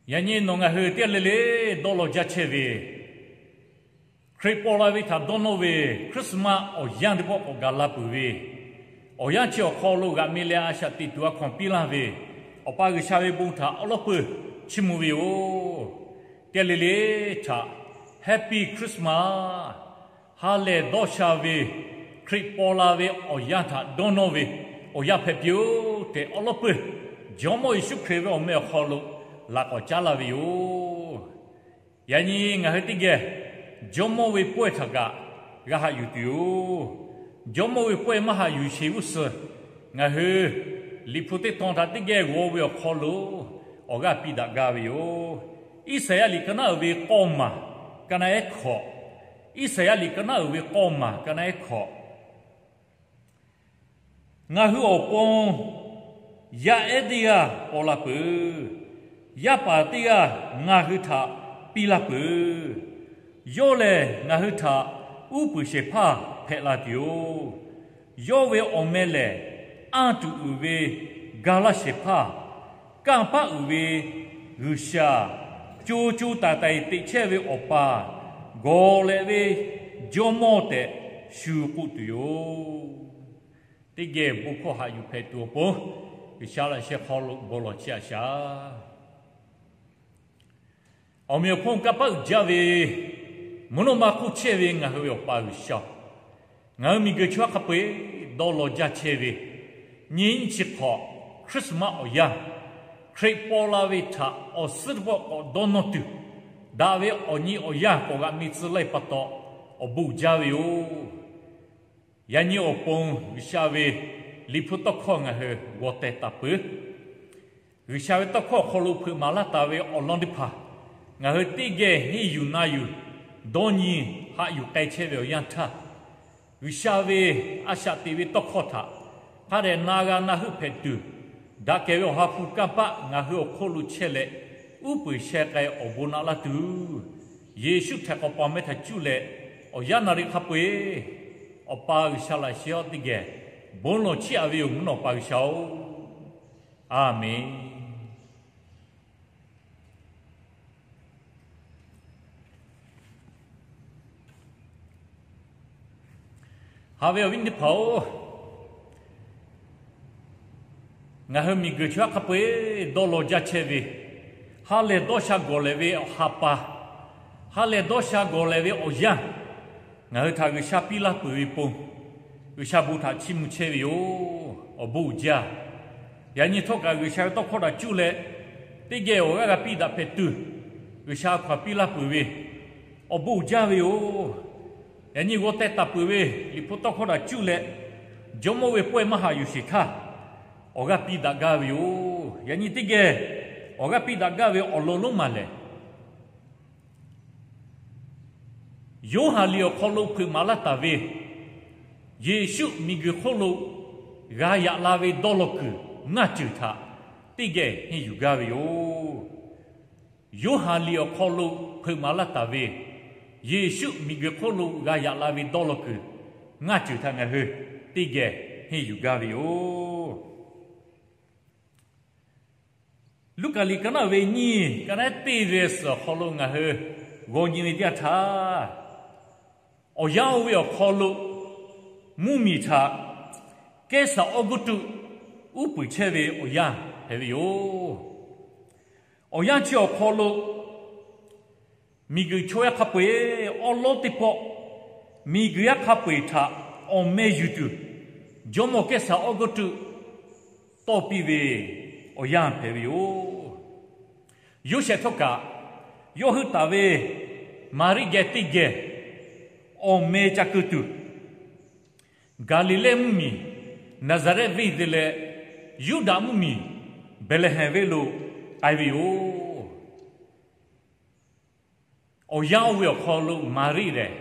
Yaꞈ nyi nawˬ ngaˬ hui teˇ g'aˇ le le dawˇ law jaˇ chehˇ ve, Hkriꞈ paw la ve htaꞈ dawˇ nawˇ ve Christmas awˬ yanˇ teˇ pawˆ k'awꞈ gaˬ la peuˬ ve, awˬ yanˇ chi awˬ hk'aw lo g'aꞈ mi leh a shaꞈ teꞈ tuˬ a hkawnˍ piˇ laˇ ve Awˬ pa G'uiˬsha ve bon htaꞈ awˉ lawˉ peuˬ chiˇ mvuh ve yoˬ. Teˇ g'aˇ le le htaꞈ Happy Christmas, ha lehˬ dawˇ sha ve, Hkriꞈ paw la ve awˬ yanˇ htaꞈ dawˇ nawˇ ve awˬ yanˇ hpehꞈ piˇ-oˆ tehꞈ awˉ lawˉ peuˬ Jawˇmawˇ Yeˍsuˆ Hkriꞈ ve awˬ meh awˬ hk'aw lo laꞈ k'awꞈ caˉ laˇ ve yoˬ. Yaꞈ nyi ngaˬ hui teˇ geh Jawˇmawˇ ve pawehˇ htaꞈ kaꞈ g'a haꞈ yuˬ tuˬ yoˬ. Jawˇmawˇ ve pawehˇ maˇ haꞈ yuˬ sheˍ g'uˇ suhˍ, ngaˬ hui Liꞈ hpu teˇ tawn htaꞈ teˇ geh g'aw ve awˬ hk'aw lo awˬ g'aˇ piˇ daꞈ gaˇ ve yoˬ. Iˉsaˍyaˆ liꞈ ka naˉ uiˍ ve k'awˇ maˬ, ka naˉ ehˉ hkawꞈ, Iˉsaˍyaˆ liꞈ ka naˉ uiˍ ve k'awˇ maˬ, ka naˉ ehˉ hkawꞈ. Ngaˬ hui awˬ pon yaˇ ehˉ teˇ g'aˇ paw la peuˬ. Yaˇ paˍ teˇ g'aˇ ngaˬ hui htaꞈ piˇ laˇ peuˬ. Yawˇ lehˬ ngaˬ hui htaꞈ uˉ peunˍ shehˍ hpaˇ hpehꞈ la tuˬ yoˬ. Yawˇ ve awˬ meh lehˬ, anˇ tuˬ uiˍ ve ga laˇ shehˍ hpaˇ, kanˇ paˆ uiˍ ve G'uiˬsha, co co taiˍ taiˍ teꞈ chehˇ ve Awˬ pa, gawˬ lehꞈ ve Jawˇmawˇ tehꞈ shu k'oˆ tuˬ yoˬ. Teˇ geh bon hkawˇ haꞈ yuˬ hpehꞈ tuˬ awˬ pon, G'uiˬsha laꞈ sheh hk'aw lo bon lawˬ chiˇ aꞈ shaˍ. Awˬ meꞈ awˬ hponˇ kanˇ paˆ uiˍ jaˇ ve, mvuhˇ naw ma hk'oˆ chehˇ ve ngaˬ hui ve Awˬ pa G'uiˬsha-oˬ, ngaˬ hui miˬguiˬ chaw yaˇ hk'a peu-eˬ dawˇ law jaˇ chehˇ ve, nyi nyiˇ chi hk'awꞈ Christmas awˬ yanˇ, Hkriꞈ paw la ve htaꞈ awˬ suhˉ teˇ pawˆ k'awꞈ dawˇ nawˇ tuˬ, daꞈ ve awˬ nyi awˬ yanˇ k'awꞈ g'aꞈ mi tcuh laˇ ve pa taw, awˬ bon uiˍ jaˇ ve yoˬ. Yaꞈ nyi awˬ pon G'uiˬsha ve Liꞈ hpu tawˇ hkawˇ ngaˬ hui g'aw teh taˍ peuˬ. G'uiˬsha ve tawˇ hkawˇ awˬ hk'aw lo hpeuꞈ maˍ laˇ taˍ ve awˬ lawn teˇ hpaˍ, ngaˬ hui teˇ geh henˇ yuˬ na yuˬ, dawˇ nyi haꞈ yuˬ k'ai chehˇ ve awˬ yanˇ htaˇ, G'uiˬsha ve a shaꞈ teꞈ ve tawˇ hkawˇ htaꞈ hk'a dehꞈ na g'a na heuˆ hpehꞈ tuˬ, daꞈ kehˬ ve Awˬ ha hpu kanˇ paˆ ngaˬ hui awˬ hk'oˆ lo chehˇ leh, uˉ peunˍ sheh k'ai awˬ bon naꞈ laˇ tuˬ, Yeˍsuˆ htaiˍ hk'awꞈ pa meh htaꞈ cuˇ leh, awˬ yanˇ naˍ riˍ hk'a peu-eˬ Awˬ pa G'uiˬsha laꞈ sheh awˬ teˇ geh bon lawˬ chiˇ aꞈ ve yoˬ, mvuhˇ naw Awˬ pa G'uiˬsha-oˬ, Aˍmenˍ. Haꞈ ve awˬ viˉ teˇ hpaˍ-oˬ, ngaˬ hui miˬguiˬ chaw yaˇ hk'a peu-eˬ dawˇ law jaˇ chehˇ ve, ha lehˬ dawˇ sha gawˬ lehˬ ve awˬ ha pa, ha lehˬ dawˇ sha gawˬ lehˬ ve awˬ yanˇ, ngaˬ hui htaꞈ G'uiˬsha piˇ laˇ peuˬ ve pon, G'uiˬsha bon htaꞈ chiˇ mvuh chehˇ ve yoˬ. Awˬ bon uiˍ jaˇ. Yaꞈ nyi htawˇ kaꞈ G'uiˬsha ve tawˇ hkawˇ htaꞈ cuˇ leh, teˇ geh awˬ g'aˇ g'a piˇ daꞈ hpehꞈ tuˬ, G'uiˬsha hk'aˬ piˇ laˇ peuˬ ve, awˬ bon uiˍ jaˇ ve yoˬ. Yaꞈ nyi g'aw teh taˍ peuˬ ve Liꞈ hpu tawˇ hkawˇ htaꞈ cuˇ leh, Jawˇmawˇ ve pawehˇ maˇ haꞈ yuˬ sheˍ htaˇ, awˬ g'aˇ piˇ daꞈ gaˇ ve yoˬ. Yaꞈ nyi teˇ geh awˬ g'aˇ piˇ daꞈ gaˇ ve awˬ lawn lonˉ maˬ lehˬ, Yoˇhanˬ liꞈ awˬ hk'aw lo hpeuꞈ maˍ laˇ taˍ ve, Yeˍsuˆ miˬguiˬ hk'oˆ lo g'a yaꞈ la ve dawˇ law kuiˬ ngaˇ ceuˬ htaꞈ teˇ geh henˇ yuˬ gaˇ ve yoˬ. Yoˇhanˬ liꞈ awˬ hk'aw lo hpeuꞈ maˍ laˇ taˍ ve, Yeˍsuˆ miˬguiˬ hk'oˆ lo g'a yaꞈ la ve dawˇ law kuiˬ ngaˇ ceuˬ htaꞈ ngaˬ hui teˇ geh henˇ yuˬ gaˇ ve yoˬ. Luˉkaꞈ liꞈ ka naˉ ve nyiˇ, ka naˉ teˇ ve suhˍ awˬ hk'aw lo ngaˬ hui g'aw nyi ve teˇ yanˇ htaˇ, awˬ yanˇ oˇ ve awˬ hk'aw lo mvuhˇmiˬ htaꞈ Kehˉsaˍ Awˇguˇtuꞈ uˉ peunˍ chehˇ ve awˬ yanˇ hpehꞈ ve yoˬ. Awˬ yanˇ chi awˬ hk'aw lo miˬguiˬ chaw yaˇ hk'a peu-eˬ awˉ lawˉ teˇ pawˆ, miˬguiˬ yaˇ hk'a peu-eˬ htaꞈ awˬ meh yuˬ tuˬ, jawˇmawˇ Kehˉsaˍ Awˇguˇtuꞈ tawˇ piˇ ve awˬ yanˇ hpehꞈ ve yoˬ. Yoˇsehꞈ htawˇ kaꞈ, yawˇ hui taˍ ve Maˍriˆ geh teˇ geh awˬ meh ca keu tuˬ, Gaˍliˍlehˇ mvuhˇmiˬ Naˍzaˍrehˆ venˇ te leh Yuˇdaꞈ mvuhˇmiˬ Behˍlehˍhehnˍ venˇ lo k'ai ve yoˬ. Awˬ yanˇ oˇ ve awˬ hk'aw lo Maˍriˆ lehˬ,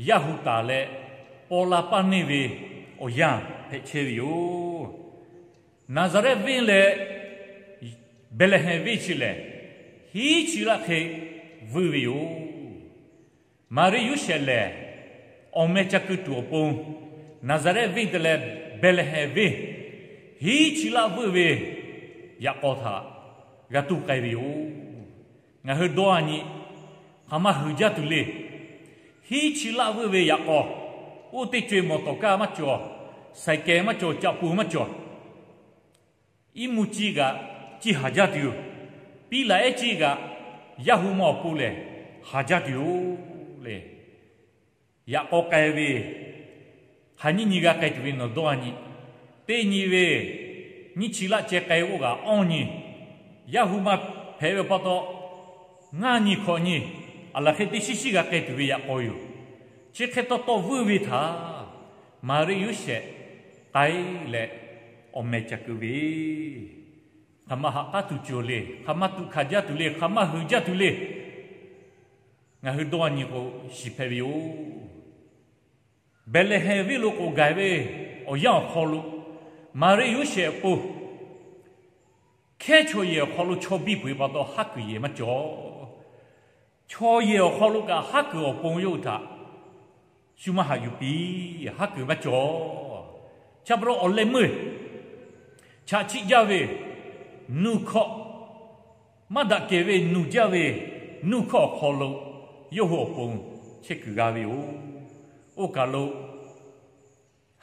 yaˇ hu taˍ leh paw la paˇ neˇ ve awˬ yanˇ hpehꞈ chehˇ ve yoˬ. Naˍzaˍrehˆ venˇ leh Behˍlehˍhehnˍ venˇ chi lehˬ, hiˉ chi laˆ hk'e vuiˇ ve yoˬ. Maˍriˆ Yoˇsehꞈ lehˬ, awˬ meh ca keu tuˬ awˬ pon, Naˍzaˍrehˆ venˇ te leh Behˍlehˍhehnˍ venˇ hiˉ chi laˆ vuiˇ ve yaꞈ k'aw htaꞈ g'a tuˇ k'ai ve yoˬ. Ngaˬ hui dawˇ a nyi, hk'aˬ ma hui jaˇ tuˬ le. Hiˉ chi laˆ vuiˇ ve yaꞈ k'aw, oˇ teˇ co-e mawˬ tawˍ kaˇ maˇ cawˬ, saiˍ kehˬ maˇ cawˬ, caꞈ puˍ maˇ cawˬ. Iˉ mvuhˇ ciˇ kaꞈ ciˇ haˍ jaˇ tuˬ yoˬ. Piˉ laꞈ ehˉ ciˇ kaꞈ Yaˇ hu ma awˬ pon lehˬ haˍ jaˇ tuˬ yoˬ le. Yaꞈ k'aw k'ai ve, hk'aˬ nyiˇ nyi g'a k'ai tuˬ ve nawˬ dawˇ a nyi. Teˇ nyi ve, nyiˇ chi laˆ ceh k'ai oˇ kaꞈ awˇ nyi. Yaˇ hu ma hpehꞈ ve pa taw, ngaˇ nyi hkawꞈ nyi, aˬ laˬ hk'e teˇ shiˉ shiˉ g'a k'ai tuˬ ve yaꞈ k'aw yoˬ. Chi hk'e taw taw vuiˇ ve htaꞈ Maˍriˆ Yoˇsehꞈ k'ai leh awˬ meh ca keu ve, hk'aˬ ma haꞈ k'aˉ tuˬ cawˬ le, hk'aˬ ma tuꞈ hkanˍ jaˇ tuˬ le, hk'aˬ ma hui jaˇ tuˬ le. Ngaˬ hui dawˇ a nyi k'o, shiˍ hpehꞈ ve yoˬ. Behˍlehˍhehnˍ venˇ lo k'oˍ gaˬ ve awˬ yanˇ awˬ hk'aw lo, Maˍriˆ Yoˇsehꞈ awˬ pon hkehˉ chaw yehˬ awˬ hk'aw lo chaw biˇ peuˬ ve pa taw haˉ kuiˬ yehˬ maˇ cawˬ. Chaw yehˬ awˬ hk'aw lo kaꞈ haˉ kuiˬ awˬ pon yawˇ hui htaꞈ shu maˇ haꞈ yuˬ piˇ, haˉ kuiˬ maˇ cawˬ. Chi pa taw awˬ leh meuˇ chaꞈ chiˆ jaˇ ve nuˇ hkawˇ, maˇ daꞈ kehˬ ve nuˬ jaˇ ve nuˇ hkawˇ awˬ hk'aw lo yawˇ hui awˬ pon chehˇ kuiˬ g'a ve yoˬ. Oˇ kaˬ lo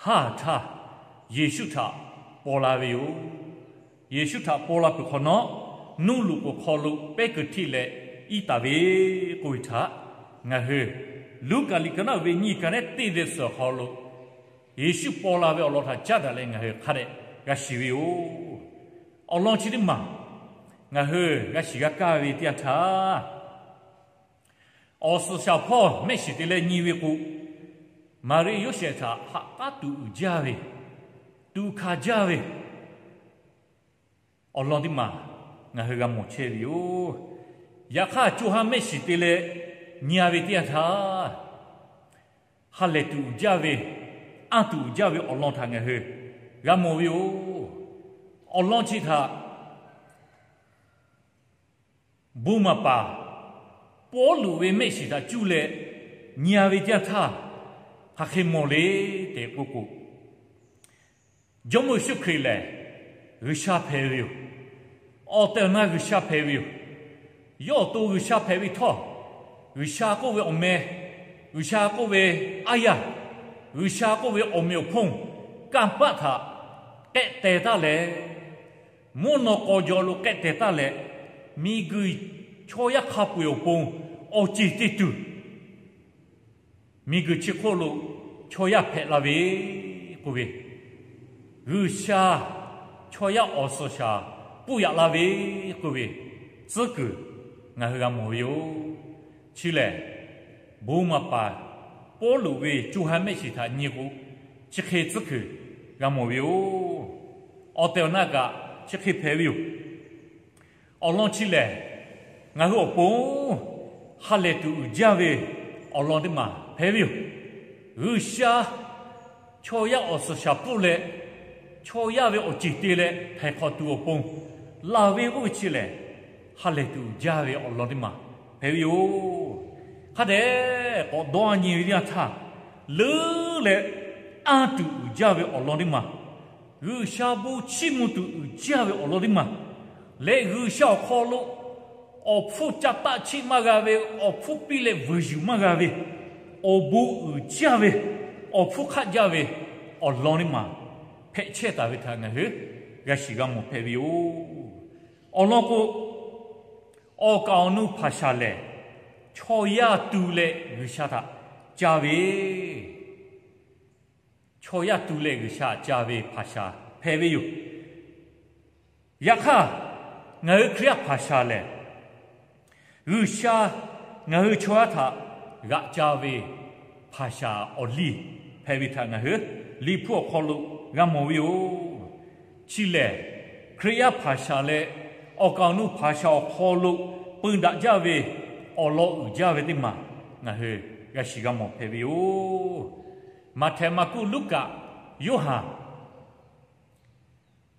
haˉ htaˇ Yeˍsuˆ htaꞈ paw la ve yoˬ. Yeˍsuˆ htaꞈ paw la peuˬ hk'awꞈ nawˉ, nuˇ loꞈ k'oˍ hk'aw lo pehˉ kuiˬ htiˆ leh iˉ taˍ ve k'oˆ ve htaꞈ ngaˬ hui Luˉkaꞈ liꞈ ka naˉ ve nyiˇ ka nehˉ teˇ ve suhˍ awˬ hk'aw lo Yeˍsuˆ paw la ve awˬ lawn htaꞈ caˉ daꞈ leh ngaˬ hui hk'a dehꞈ g'a shiˍ ve yoˬ. Awˬ lawn chi teˇ maˬ ngaˬ hui g'a shiˍ g'a kaˇ ve teˇ yanˇ htaˇ, awˬ suhˍ shaˍ hpawˇ mehˆ shiˍ te leh nyi ve k'o, Maˍriˆ Yoˇsehꞈ htaꞈ haꞈ k'aˉ tuꞈ uiˍ jaˇ ve, tuꞈ hkanˍ jaˇ ve awˬ lawn teˇ maˬ ngaˬ hui g'a mawˬ chehˇ ve yoˬ. Yaꞈ hk'aˇ, co ha mehˆ shiˍ te leh nyi a ve teˇ yanˇ htaˇ, ha lehˬ tuˬ uiˍ jaˇ ve, anˇ tuˬ uiˍ jaˇ ve awˬ lawn htaꞈ ngaˬ hui g'a mawˬ ve yoˬ. Awˬ lawn chi htaꞈ bon maˍ paˍ Pawˇluꞈ ve mehˆ shiˍ htaꞈ cuˇ leh nyi a ve teˇ yanˇ htaˇ, hk'aˬ hk'e mawˬ le tehꞈ k'oˆ k'o, Jawˇmawˇ Yeˍsuˆ Hkriꞈ lehˬ G'uiˬsha hpehꞈ ve yoˬ. Awˬ tehˬ awˬ na G'uiˬsha hpehꞈ ve yoˬ. Yawˇ awˬ to G'uiˬsha hpehꞈ ve htawˇ, G'uiˬsha k'oˆ ve awˬ meh, G'uiˬsha k'oˆ ve aˉ yaˇ, G'uiˬsha k'oˆ ve awˬ meꞈ awˬ hponˇ, kanˇ paˆ htaꞈ k'ehˆ teh taˉ leh, mvuhˇ naw k'aw jaw lo k'ehˆ teh taˉ leh, miˬguiˬ chaw yaˇ hk'a peu-eˬ awˬ pon awˬ ceˬ te tuˬ, miˬguiˬ chi hk'oˆ lo chaw yaˇ hpehꞈ la ve k'oˆ ve, G'uiˬsha chaw yaˇ awˬ suhˍ shaˍ pfuhˇ yaꞈ la ve k'oˆ ve tcuhˉ kuiˬ ngaˬ hui g'a mawˬ ve yoˬ. Chi lehˬ, bon maˍ paˍ Pawˇluꞈ ve co ha mehˆ shiˍ htaꞈ nyi k'o, chi hk'e tcuhˉ kuiˬ g'a mawˬ ve yoˬ. Awˬ tehˬ awˬ na kaꞈ chi hk'e hpehꞈ ve yoˬ. Awˬ lawn chi lehˬ, ngaˬ hui awˬ pon ha lehˬ tuˬ uiˍ jaˇ ve awˬ lawn teˇ maˬ hpehꞈ ve yoˬ. G'uiˬsha chaw yaˇ awˬ suhˍ shaˍ pfuhˇ leh, chaw yaˇ ve awˬ ceˬ te leh htaiˍ hk'awꞈ tuˬ awˬ pon laˬ ve k'oˆ ve chi lehˬ, ha lehˬ tuˬ uiˍ jaˇ ve awˬ lawn teˇ maˬ hpehꞈ ve yoˬ. Hk'a dehꞈ k'awꞈ dawˇ nyi ve teˇ yanˇ htaˇ, leuˉ leh anˇ tuˬ uiˍ jaˇ ve awˬ lawn teˇ maˬ, G'uiˬsha bon chiˇ mvuh tuˬ uiˍ jaˇ ve awˬ lawn teˇ maˬ leh, G'uiˬsha awˬ hk'aw lo awˬ hpfuhˇ ca taˆ chiˆ maˇ g'a ve, awˬ hpfuhˇ piˇ leh vuiˬ yuˬ maˇ g'a ve, awˬ bon uiˍ jaˇ ve, awˬ hpfuhˇ hk'aˆ jaˇ ve awˬ lawn teˇ maˬ hpehꞈ chehˇ taˍ ve htaꞈ ngaˬ hui g'a shiˍ g'a mawˬ hpehꞈ ve yoˬ. Awˬ lawn k'o, awˬ kaˍ awˬ nu hpaˍ shaˍ lehˬ, chaw yaˇ tu leh G'uiˬsha htaꞈ ca ve, chaw yaˇ tu leh G'uiˬsha htaꞈ ca ve hpaˍ shaˍ hpehꞈ ve yoˬ. Yaꞈ hk'aˇ, ngaˬ hui Hkriꞈ yaˇ hpaˍ shaˍ lehˬ, G'uiˬsha ngaˬ hui chaw yaˇ htaꞈ g'aꞈ ca ve hpaˍ shaˍ awˬ liˇ hpehꞈ ve htaꞈ ngaˬ hui Liꞈ hpu awˬ hk'aw lo g'a mawˬ ve yoˬ. Chi lehˬ, Hkriꞈ yaˇ hpaˍ shaˍ leh awˬ kaˍ awˬ nu hpaˍ shaˍ awˬ hk'aw lo peu daꞈ jaˇ ve awˬ lawn uiˍ jaˇ ve teˇ maˬ ngaˬ hui g'a shiˍ g'a mawˬ hpehꞈ ve yoˬ. Maꞈhtehˍ, Maˍkuˆ, Luˉkaꞈ, Yoˇhanˬ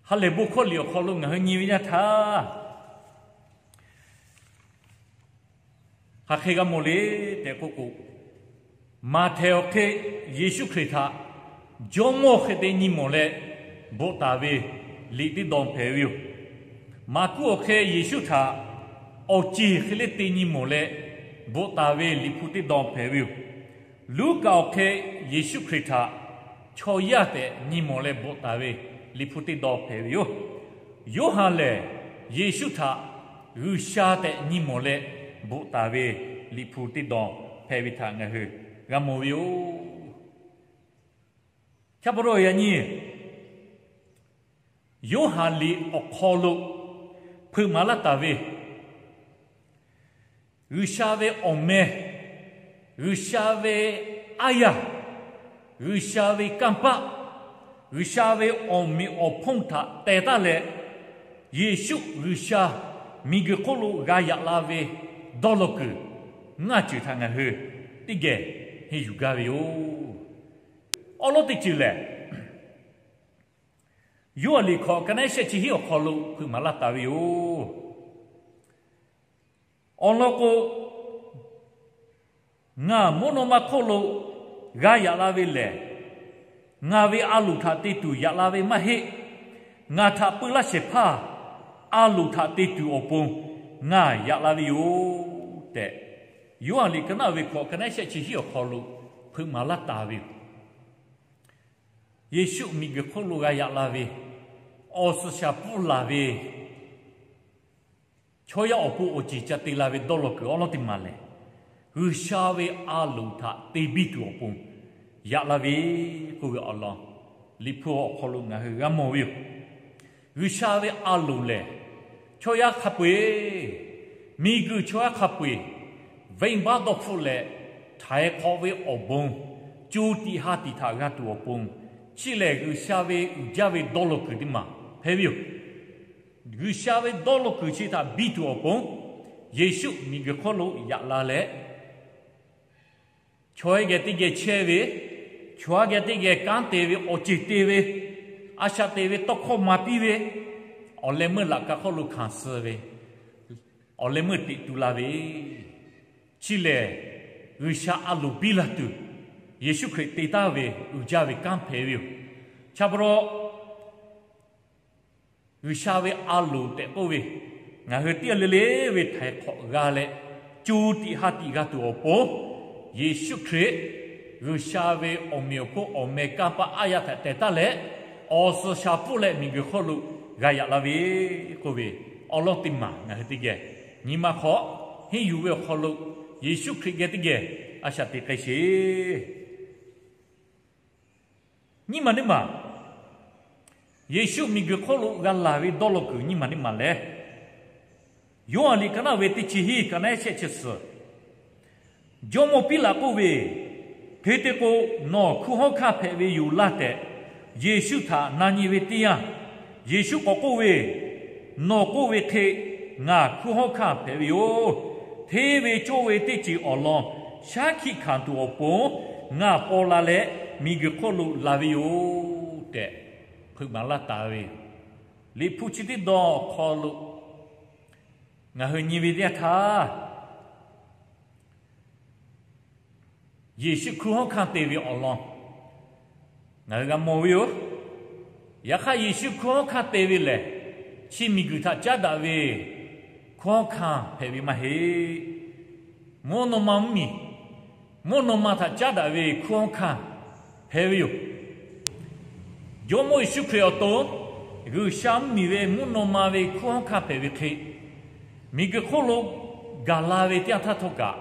ha lehˬ bon hkawˇ liꞈ awˬ hk'aw lo ngaˬ hui nyi ve yaˇ htaˇ, hk'aˬ hk'e g'a mawˬ le tehꞈ k'oˆ k'o, Maꞈhtehˍ awˬ hk'e Yeˍsuˆ Hkriꞈ htaꞈ Jawˇmawˇ hk'e te nyi mawˬ leh bvuhꞈ taˍ ve liꞈ teˇ dawˇ hpehꞈ ve yoˬ. Maˍkuˆ awˬ hk'e Yeˍsuˆ htaꞈ awˬ ceˬ hk'e le te nyi mawˬ leh bvuhꞈ taˍ ve Liꞈ hpu teˇ dawˇ hpehꞈ ve yoˬ. Luˉkaꞈ awˬ hk'e Yeˍsuˆ Hkriꞈ htaꞈ chaw yaˇ tehꞈ nyi mawˬ leh bvuhꞈ taˍ ve Liꞈ hpu teˇ dawˇ hpehꞈ ve yoˬ. Yoˇhanˬ lehˬ, Yeˍsuˆ htaꞈ G'uiˬsha tehꞈ nyi mawˬ leh bvuhꞈ taˍ ve Liꞈ hpu teˇ dawˇ hpehꞈ ve htaꞈ ngaˬ hui g'a mawˬ ve yoˬ. Cha pa taw yaꞈ nyi Yoˇhanˬ liꞈ awˬ hk'aw lo hpeuꞈ maˍ laˇ taˍ ve G'uiˬsha ve awˬ meh, G'uiˬsha ve aˉ yaˇ, G'uiˬsha ve kanˇ paˆ, G'uiˬsha ve awˬ meꞈ awˬ hponˇ htaꞈ teh taˉ leh, Yeˍsuˆ G'uiˬsha miˬguiˬ hk'oˆ lo g'a yaꞈ la ve dawˇ law kuiˬ ngaˇ ceuˬ htaꞈ ngaˬ hui teˇ geh henˇ yuˬ gaˇ ve yoˬ. Awˉ lawˉ teˇ ceuˬ lehˬ, Yoˇhanˬ liꞈ hkawꞈ ka naˉ shehˆ chi hiˉ awˬ hk'aw lo hpeuꞈ maˍ laˇ taˍ ve yoˬ. Awˬ lawn k'o, ngaˬ mvuhˇ naw ma hk'oˆ lo g'a yaꞈ la ve lehˬ, ngaˬ ve a loˍ htaꞈ te tuˬ yaꞈ la ve maˇ heˆ. Ngaˬ htaꞈ peu laˇ shehˍ hpaˇ a loˍ htaꞈ te tuˬ awˬ pon ngaˬ yaꞈ la ve yoˬ tehꞈ, Yoˇhanˬ liꞈ ka naˉ ve hkawꞈ ka naˉ shehˆ chi hiˉ awˬ hk'aw lo hpeuꞈ maˍ laˇ taˍ ve yoˬ. Yeˍsuˆ miˬguiˬ hk'oˆ lo g'a yaꞈ la ve, awˬ suhˍ shaˍ pfuhˇ laˬ ve, chaw yaˇ awˬ pon awˬ ceˬ ca te la ve dawˇ law kuiˬ awˉ lawˉ teˇ maˬ lehˬ, G'uiˬsha ve a loˍ htaꞈ te biˇ tuˬ awˬ pon yaꞈ la ve k'oˆ ve awˬ lawn Liꞈ hpu awˬ hk'aw lo ngaˬ hui g'a mawˬ ve yoˬ. G'uiˬsha ve a loˍ lehˬ, chaw yaˇ hk'a peu-eˬ, miˬguiˬ chaw yaˇ hk'a peu-eˬ, venˇbaˆ dawˇ hpfuhˆ leh htaiˍ hk'awꞈ ve awˬ bon, co tiꞈ ha tiꞈ htaꞈ g'a tuˬ awˬ pon, chi lehˬ G'uiˬsha ve uiˍ jaˇ ve dawˇ law kuiˬ teˇ maˬ hpehꞈ ve yoˬ. G'uiˬsha ve dawˇ law kuiˬ chi htaꞈ biˇ tuˬ awˬ pon, Yeˍsuˆ miˬguiˬ hk'oˆ lo yaꞈ la leh, chaw yaˇ geh teˇ geh chehˇ ve, chaw yaˇ geh teˇ geh kanˉ te ve, awˬ ceˬ te ve, a shaꞈ teꞈ ve, tawˇ hkawˇ maˍ piˇ ve, awˬ leh meuˇ laꞈ ka hk'oˆ lo hkanˍ suh ve, awˬ leh meuˇ teꞈ tu la ve, chi lehˬ G'uiˬsha a loˍ biˇ la tuˬ, Yeˍsuˆ Hkriꞈ te taˍ ve uiˍ jaˇ ve kanˉ hpehꞈ ve yoˬ. Cha pa taw G'uiˬsha ve a loˍ tehꞈ k'oˆ ve, ngaˬ hui teˇ g'aˇ le le ve htaiˍ hk'awꞈ g'a leh, co tiꞈ ha tiꞈ g'a tuˬ awˬ pon, Yeˍsuˆ Hkriꞈ G'uiˬsha ve awˬ meꞈ awˬ hponˇ awˬ meh kanˇ paˆ aˉ yaˇ htaꞈ teh taˉ leh, awˬ suhˍ shaˍ pfuhˇ leh miˬguiˬ hk'oˆ lo g'a yaꞈ la ve k'oˆ ve awˉ lawˉ teˇ maˬ ngaˬ hui teˇ geh nyi ma hk'aw henˇ yuˬ ve awˬ hk'aw lo, Yeˍsuˆ Hkriꞈ geh teˇ geh a shaꞈ teꞈ k'ai sheˍ. Nyiˇ maˬ teˇ maˬ, Yeˍsuˆ miˬguiˬ hk'oˆ lo g'a laˬ ve dawˇ law kuiˬ nyiˇ maˬ teˇ maˬ lehˬ, Yoˇhanˬ liꞈ ka naˉ ve teˇ chi hiˉ ka naˉ shehˆ chi suhˍ, Jawˇmawˇ Piˉlaꞈ k'oˆ ve, Hk'e te k'o, nawˬ hkunˉ hawˉ hkanˇ hpehꞈ ve yoˬ laˇ tehꞈ Yeˍsuˆ htaꞈ na nyi ve teˇ yanˇ, Yeˍsuˆ k'awꞈ k'oˆ ve, Nawˬ k'oˆ ve hk'e ngaˬ hkunˉ hawˉ hkanˇ hpehꞈ ve yoˬ. Hteˇ ve cawˇ ve teˇ ceuˬ awˬ lawn shaˉ hkiˆ hkanˍ tuˬ awˬ pon ngaˬ paw la leh miˬguiˬ hk'oˆ lo laˬ ve yoˬ tehꞈ, hpeuꞈ maˍ laˇ taˍ ve yoˬ. Liꞈ hpu chi teˇ dawˇ awˬ hk'aw lo ngaˬ hui nyi ve teˇ yanˇ htaˇ, Yeˍsuˆ hkunˉ hawˉ hkanˇ te ve awˬ lawn ngaˬ hui g'a mawˬ ve yoˬ. Yaꞈ hk'aˇ, Yeˍsuˆ hkunˉ hawˉ hkanˇ te ve lehˬ, chi miˬguiˬ htaꞈ caˉ daꞈ ve hkunˉ hawˉ hkanˇ hpehꞈ ve maˇ heˆ. Mvuhˇ naw ma mvuhˇmiˬ, mvuhˇ naw ma htaꞈ caˉ daꞈ ve hkunˉ hawˉ hkanˇ hpehꞈ ve yoˬ. Jawˇmawˇ Yeˍsuˆ Hkriꞈ awˬ to, G'uiˬsha mvuhˇmiˬ ve mvuhˇ naw ma ve hkunˉ hawˉ hkanˇ hpehꞈ ve hk'e, miˬguiˬ hk'oˆ lo gaˬ la ve teˇ yanˇ htaˇ htawˇ kaꞈ,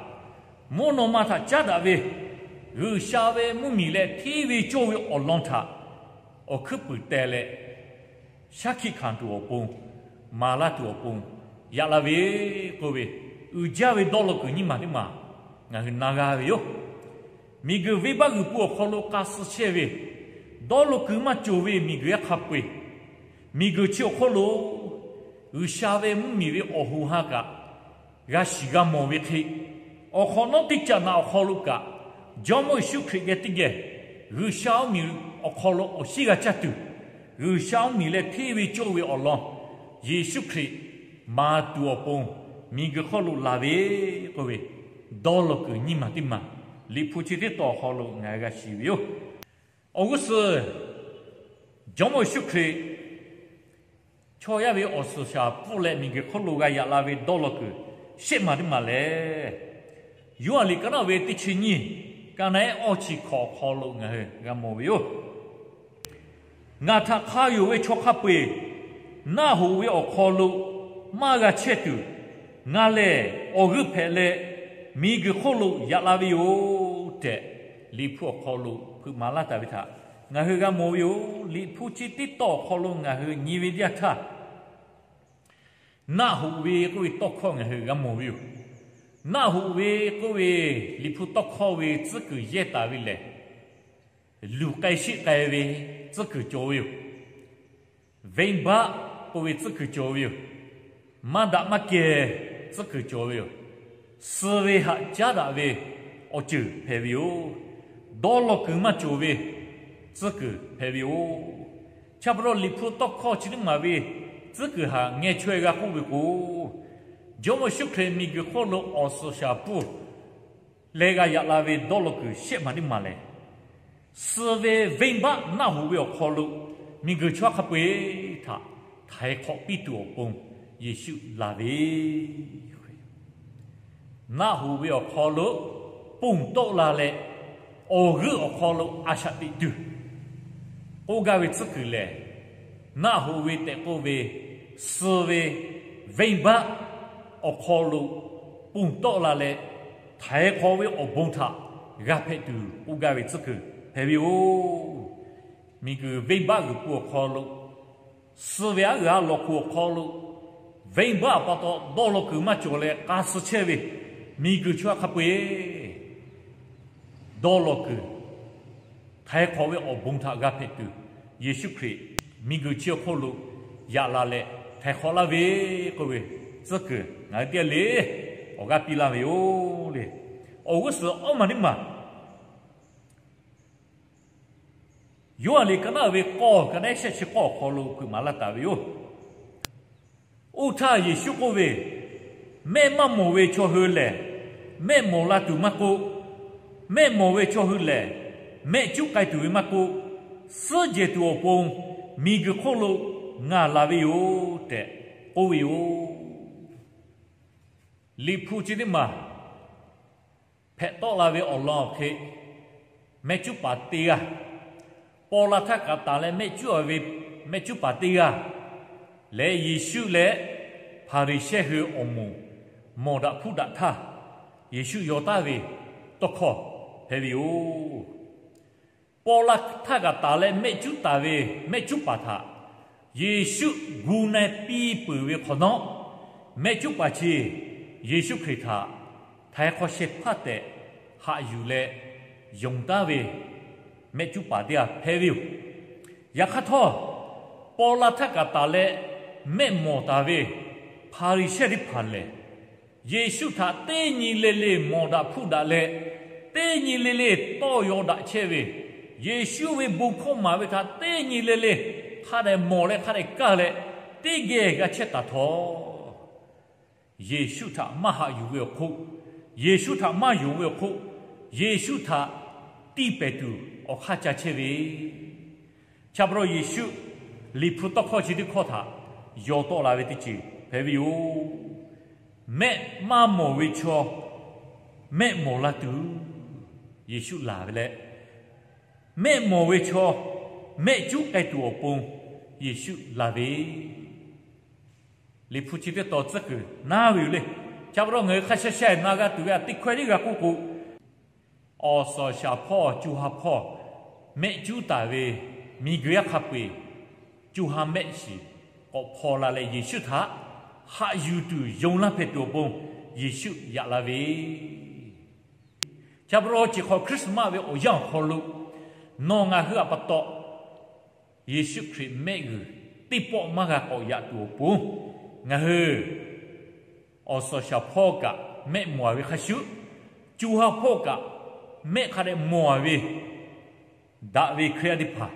mvuhˇ naw ma htaꞈ caˉ daꞈ ve G'uiˬsha ve mvuhˇmiˬ leh hteˇ ve cawˇ ve awˬ lawn htaꞈ awˬ hkuiˉ puiˍ teh leh, shaˉ hkiˆ hkanˍ tuˬ awˬ pon, maˍ laˇ tuˬ awˬ pon yaꞈ la ve k'oˆ ve, uiˍ jaˇ ve dawˇ law kuiˬ nyiˇ maˬ teˇ maˬ ngaˬ hui na g'a ve yoˬ. Miˬguiˬ venˇbaˆ g'uiˬ pu awˬ hk'aw lo k'a suh chehˇ ve, dawˇ law kuiˬ maˇ cawˬ ve miˬguiˬ yaˇ hk'a peu-eˬ, miˬguiˬ chi awˬ hk'oˆ lo G'uiˬsha ve mvuhˇmiˬ ve awˬ hoꞈ ha kaꞈ g'a shiˍ g'a mawˬ ve hk'e, awˬ hk'awꞈ nawˉ teˇ caꞈ naꞈ awˬ hk'aw lo kaꞈ, Jawˇmawˇ Yeˍsuˆ Hkriꞈ geh teˇ geh G'uiˬsha mvuhˇmiˬ awˬ hk'aw lo awˬ shiˉ g'a caˇ tuˬ, G'uiˬsha mvuhˇmiˬ leh hteˇ ve cawˇ ve awˬ lawn Yeˍsuˆ Hkriꞈ maˍ tuˬ awˬ pon miˬguiˬ hk'oˆ lo laˬ ve k'oˆ ve, dawˇ law kuiˬ nyiˇ maˬ teˇ maˬ Liꞈ hpu chi teˇ tawn awˬ hk'aw lo ngaˬ hui g'a shiˍ ve yoˬ. Awˬ g'uˇ suhˍ Jawˇmawˇ Yeˍsuˆ Hkriꞈ chaw yaˇ ve awˬ suhˍ shaˍ pfuhˇ leh miˬguiˬ hk'oˆ lo g'a yaꞈ la ve dawˇ law kuiˬ shehˆ maˬ teˇ maˬ lehˬ, Yoˇhanˬ liꞈ ka naˆ ve teˇ chi nyiˇ, ka naˆ ehˉ awˇ chi hkawꞈ awˬ hk'aw lo ngaˬ hui g'a mawˬ ve yoˬ. Ngaˬ htaꞈ hk'a yonˍ ve chaw hk'a peu-eˬ naˆ hoꞈ ve awˬ hk'aw lo maˇ g'a chehˇ tuˬ, ngaˬ lehˬ awˬ g'euˆ hpehꞈ leh miˬguiˬ hk'oˆ lo yaꞈ la ve yoˬ tehꞈ, Liꞈ hpu awˬ hk'aw lo hpeuꞈ maˍ laˇ taˍ ve htaꞈ ngaˬ hui g'a mawˬ ve yoˬ. Liꞈ hpu chi teˇ tawˆ awˬ hk'aw lo ngaˬ hui nyi ve teˇ yanˇ htaˇ, naˆ hoꞈ ve k'oˆ ve tawˇ hkawˇ ngaˬ hui g'a mawˬ ve yoˬ. Naˆ hoꞈ ve k'oˆ ve Liꞈ hpu tawˇ hkawˇ ve tcuhˉ kuiˬ yehˇ taˍ ve lehˬ, luˬ k'ai sheˆ k'ai ve tcuhˉ kuiˬ cawˬ ve yoˬ. Venˇbaˆ k'oˆ ve tcuhˉ kuiˬ cawˬ ve yoˬ. Maˇ daꞈ maˇ kehˬ tcuhˉ kuiˬ cawˬ ve yoˬ. Suh ve haꞈ caˉ daꞈ ve awˬ ceuˬ hpehꞈ ve yoˬ. Dawˇ law kuiˬ maˇ cawˬ ve tcuhˉ kuiˬ hpehꞈ ve yoˬ. Chi pa taw Liꞈ hpu tawˇ hkawˇ chi teˇ maˬ ve tcuhˉ kuiˬ htaꞈ ngeh chaweh g'a k'oˆ ve k'o, Jawˇmawˇ Yeˍsuˆ Hkriꞈ miˬguiˬ hk'oˆ lo awˬ suhˍ shaˍ pfuhˇ leh g'a yaꞈ la ve dawˇ law kuiˬ shehˆ maˬ teˇ maˬ lehˬ, suh ve venˇbaˆ naˆ hoꞈ ve awˬ hk'aw lo miˬguiˬ chaw hk'a peu-eˬ htaꞈ htaiˍ hk'awꞈ piˇ tuˬ awˬ pon Yeˍsuˆ laˬ ve, naˆ hoꞈ ve awˬ hk'aw lo ponˬ tawˆ la leh, awˬ g'euˆ awˬ hk'aw lo a shaꞈ teꞈ tuˬ k'oˆ gaˇ ve tcuhˉ kuiˬ lehˬ, naˆ hoꞈ ve tehꞈ k'oˆ ve, suh ve venˇbaˆ awˬ hk'aw lo ponˬ tawˆ la leh, htaiˍ hk'awꞈ ve awˬ bon htaꞈ g'a hpehꞈ tuˬ k'oˆ gaˇ ve tcuhˉ kuiˬ hpehꞈ ve yoˬ. Miˬguiˬ venˇbaˆ g'uiˬ pui awˬ hk'aw lo suh ve aˉ g'uiˬ a lawˬ hk'oꞈ awˬ hk'aw lo, venˇbaˆ pa taw dawˇ law kuiˬ maˇ cawˬ leh k'a suh chehˇ ve miˬguiˬ chaw hk'a peu-eˬ dawˇ law kuiˬ, htaiˍ hk'awꞈ ve awˬ bon htaꞈ g'a hpehꞈ tuˬ, Yeˍsuˆ Hkriꞈ miˬguiˬ chi awˬ hk'oˆ lo yaꞈ la leh htaiˍ hk'awꞈ laˇ ve k'oˆ ve tcuhˉ kuiˬ ngaˬ hui teˇ g'aˇ le awˬ g'aˇ piˇ laˇ ve yoˬ le. Awˬ g'uˇ suhˍ awˇ maˬ teˇ maˬ Yoˇhanˬ liꞈ ka naˆ ve k'awˇ, ka naˆ ehˉ shehˆ chi k'awˇ awˬ hk'aw lo hpeuꞈ maˍ laˇ taˍ ve yoˬ. Oˇ htaˇ Yeˍsuˆ k'oˆ ve, Mehˆ maˇ mawˬ ve chaw hui lehˬ, mehˆ mawˬ la tuˬ maˇ k'oˆ, mehˆ mawˬ ve chaw hui lehˬ, mehˆ cuˉ k'ai tuˬ ve maˇ k'oˆ, suhˉ jehˬ tuˬ awˬ pon miˬguiˬ hk'oˆ lo ngaˬ laˬ ve yoˬ tehꞈ k'oˆ ve yoˬ. Liꞈ hpu chi teˇ maˬ hpehꞈ tawˆ la ve awˬ lawn awˬ hk'e, mehˆ cuˉ paˍ teˇ g'aˇ, paw la htaˇ kaꞈ taˍ leh mehˆ cuˉ ve mehˆ cuˉ paˍ teˇ g'aˇ leh Yeˍsuˆ leh Hpaˍriˍsehˇ hui awˬ moˍ mawˬ daꞈ hpuˇ daꞈ htaˇ, Yeˍsuˆ yaw taˍ ve tawˇ hkawˇ hpehꞈ ve yoˬ. Paw la htaˇ kaꞈ taˍ leh mehˆ cuˉ taˍ ve mehˆ cuˉ paˍ htaꞈ Yeˍsuˆ gu na-e piˇ peuˬ ve hk'awꞈ nawˉ, mehˆ cuˉ paˍ chi Yeˍsuˆ Hkriꞈ htaꞈ htaiˍ hk'awꞈ sheh hpaˇ tehꞈ haꞈ yuˬ leh yonˍ taˍ ve mehˆ cuˉ paˍ teˇ g'aˇ hpehꞈ ve yoˬ. Yaꞈ hk'aˇ htawˇ, paw la htaˇ kaꞈ taˍ leh mehˆ mawˬ taˍ ve Hpaˍriˍsehˇ teˇ hpaˍ lehˬ, Yeˍsuˆ htaꞈ teˇ nyi le le mawˬ daꞈ hpuˇ daꞈ leh, teˇ nyi le le tawˇ yaw daꞈ chehˇ ve, Yeˍsuˆ ve bon hkawˇ maˍ ve htaꞈ teˇ nyi le le hk'a dehꞈ mawˬ leh hk'a dehꞈ kaˇ leh, teˇ geh g'a chehˇ taˍ htawˇ, Yeˍsuˆ htaꞈ maˇ haꞈ yuˬ ve awˬ hk'oˆ, Yeˍsuˆ htaꞈ maˇ yonˍ ve awˬ hk'oˆ, Yeˍsuˆ htaꞈ tiˇ pehˍ tuˬ awˬ hk'aˇ ca chehˇ ve, chi pa taw Yeˍsuˆ Liꞈ hpu tawˇ hkawˇ chi teˇ hkawˇ htaꞈ yaw tawˆ la ve teˇ ceuˬ hpehꞈ ve yoˬ. Mehˆ maˇ mawˬ ve chaw mehˆ mawˬ la tuˬ Yeˍsuˆ laˬ ve leh, mehˆ mawˬ ve chaw mehˆ cuˉ k'ai tuˬ awˬ pon Yeˍsuˆ laˬ ve, Liꞈ hpu chi teˇ taw tcuhˉ kuiˬ naˉ ve yoˬ le. Chi pa taw ngaˬ hui hk'a sha sha-eˬ na g'a tuˬ ve a teˇ hkawehˇ tiˉ g'a k'oˆ k'o, awˬ suhˍ shaˍ hpawˇ co ha hpawˇ mehˆ cuˉ taˍ ve miˬguiˬ yaˇ hk'a peu-eˬ co ha mehˆ shiˍ k'awꞈ hpaw la leh Yeˍsuˆ htaꞈ haꞈ yuˬ tuˬ yonˍ laˇ hpehꞈ tuˬ awˬ pon Yeˍsuˆ yaꞈ la ve, chi pa taw chi hk'awꞈ Christmas ve awˬ yanˇ awˬ hk'aw lo nawˬ ngaˬ hui a pa taw Yeˍsuˆ Hkriꞈ mehˆ g'uiˬ teˇ pawˆ maˇ g'a k'awꞈ yaꞈ tuˬ awˬ pon, ngaˬ hui awˬ suhˍ shaˍ hpawˇ kaꞈ mehˆ mawˬ ve hk'a shuˍ, co ha hpawˇ kaꞈ mehˆ hk'a dehꞈ mawˬ ve daꞈ ve Hkriꞈ yaˇ teˇ hpaˍ,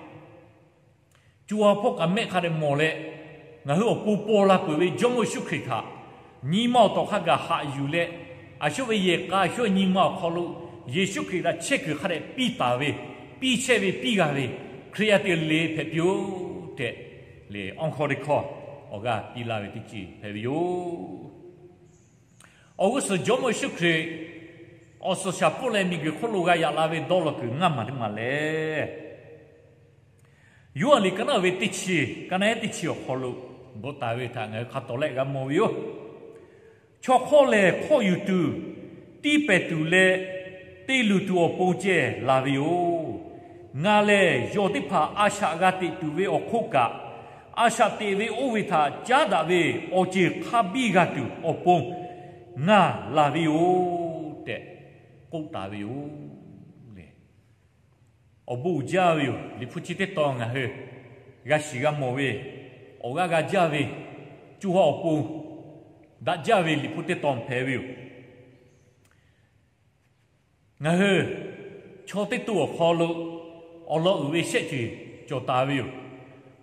co ha hpawˇ kaꞈ mehˆ hk'a dehꞈ mawˬ leh, ngaˬ hui awˬ pon paw la peuˬ ve Jawˇmawˇ Yeˍsuˆ Hkriꞈ htaꞈ nyi ma awˬ tawˍ hk'a gaˬ haꞈ yuˬ leh, a shu ve yehˬ k'a shu nyi ma awˬ hk'aw lo Yeˍsuˆ Hkriꞈ htaꞈ chehˇ kuiˬ hk'a dehꞈ piˇ taˍ ve, piˇ chehˇ ve piˇ g'a ve Hkriꞈ yaˇ teˇ g'aˇ le hpehꞈ piˇ-oˆ tehꞈ, le awˬ hkawˇ teˇ hkawˇ awˬ g'aˇ piˇ laˇ ve teˇ ceuˬ hpehꞈ ve yoˬ. Awˬ g'uˇ suhˍ Jawˇmawˇ Yeˍsuˆ Hkriꞈ awˬ suhˍ shaˍ pfuhˇ leh miˬguiˬ hk'oˆ lo g'a yaꞈ la ve dawˇ law kuiˬ ngaˇ maˬ teˇ maˬ lehˬ, Yoˇhanˬ liꞈ ka naˉ ve teˇ chi, ka naˉ ehˉ teˇ chi awˬ hk'aw lo bvuhꞈ taˍ ve htaꞈ ngaˬ hui hk'a tawˍ lehˆ g'a mawˬ ve yoˬ. Chaw hk'awˇ lehˬ hk'awˇ yuˬ tuˬ, tiˇ pehˍ tuˬ leh te luˬ tuˬ awˬ pon ceh laˬ ve yoˬ. Ngaˬ lehˬ yawˬ teˇ hpaˍ a shaꞈ g'a teꞈ tuˬ ve awˬ hk'oˆ kaꞈ, a shaꞈ teꞈ ve oˇ ve htaꞈ caˉ daꞈ ve awˬ ceuˬ hk'a biˇ g'a tuˬ awˬ pon ngaˬ laˬ ve yoˬ tehꞈ k'oˆ taˍ ve yoˬ le. Awˬ bon uiˍ jaˇ ve yoˬ. Liꞈ hpu chi teˇ tawn ngaˬ hui g'a shiˍ g'a mawˬ ve, awˬ g'aˇ g'a jaˇ ve, co ha awˬ pon daꞈ jaˇ ve Liꞈ hpu teˇ tawn hpehꞈ ve yoˬ. Ngaˬ hui chaw teˇ to awˬ hk'aw lo awˬ lawn uiˍ ve shehˆ ceuˬ cawˬ taˍ ve yoˬ.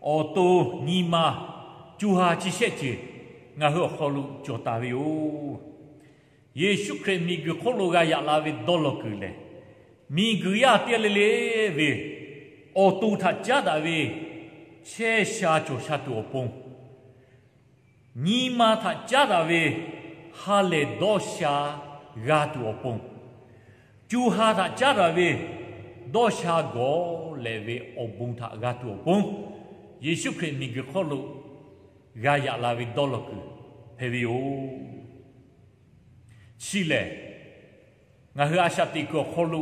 Awˬ to, nyi ma, co ha chi shehˆ ceuˬ ngaˬ hui awˬ hk'aw lo cawˬ taˍ ve yoˬ. Yeˍsuˆ Hkriꞈ miˬguiˬ hk'oˆ lo g'a yaꞈ la ve dawˇ law kuiˬ lehˬ, miˬguiˬ yaˇ teˇ g'aˇ le le ve awˬ to htaꞈ caˉ daꞈ ve chehˇ sha cawˬ sha tuˬ awˬ pon, nyi ma htaꞈ caˉ daꞈ ve ha lehˬ dawˇ sha g'a tuˬ awˬ pon, co ha htaꞈ caˉ daꞈ ve dawˇ sha gawˬ lehˬ ve awˬ bon htaꞈ g'a tuˬ awˬ pon, Yeˍsuˆ Hkriꞈ miˬguiˬ hk'oˆ lo g'a yaꞈ la ve dawˇ law kuiˬ hpehꞈ ve yoˬ. Chi lehˬ, ngaˬ hui a shaꞈ teꞈ kuiˬ awˬ hk'aw lo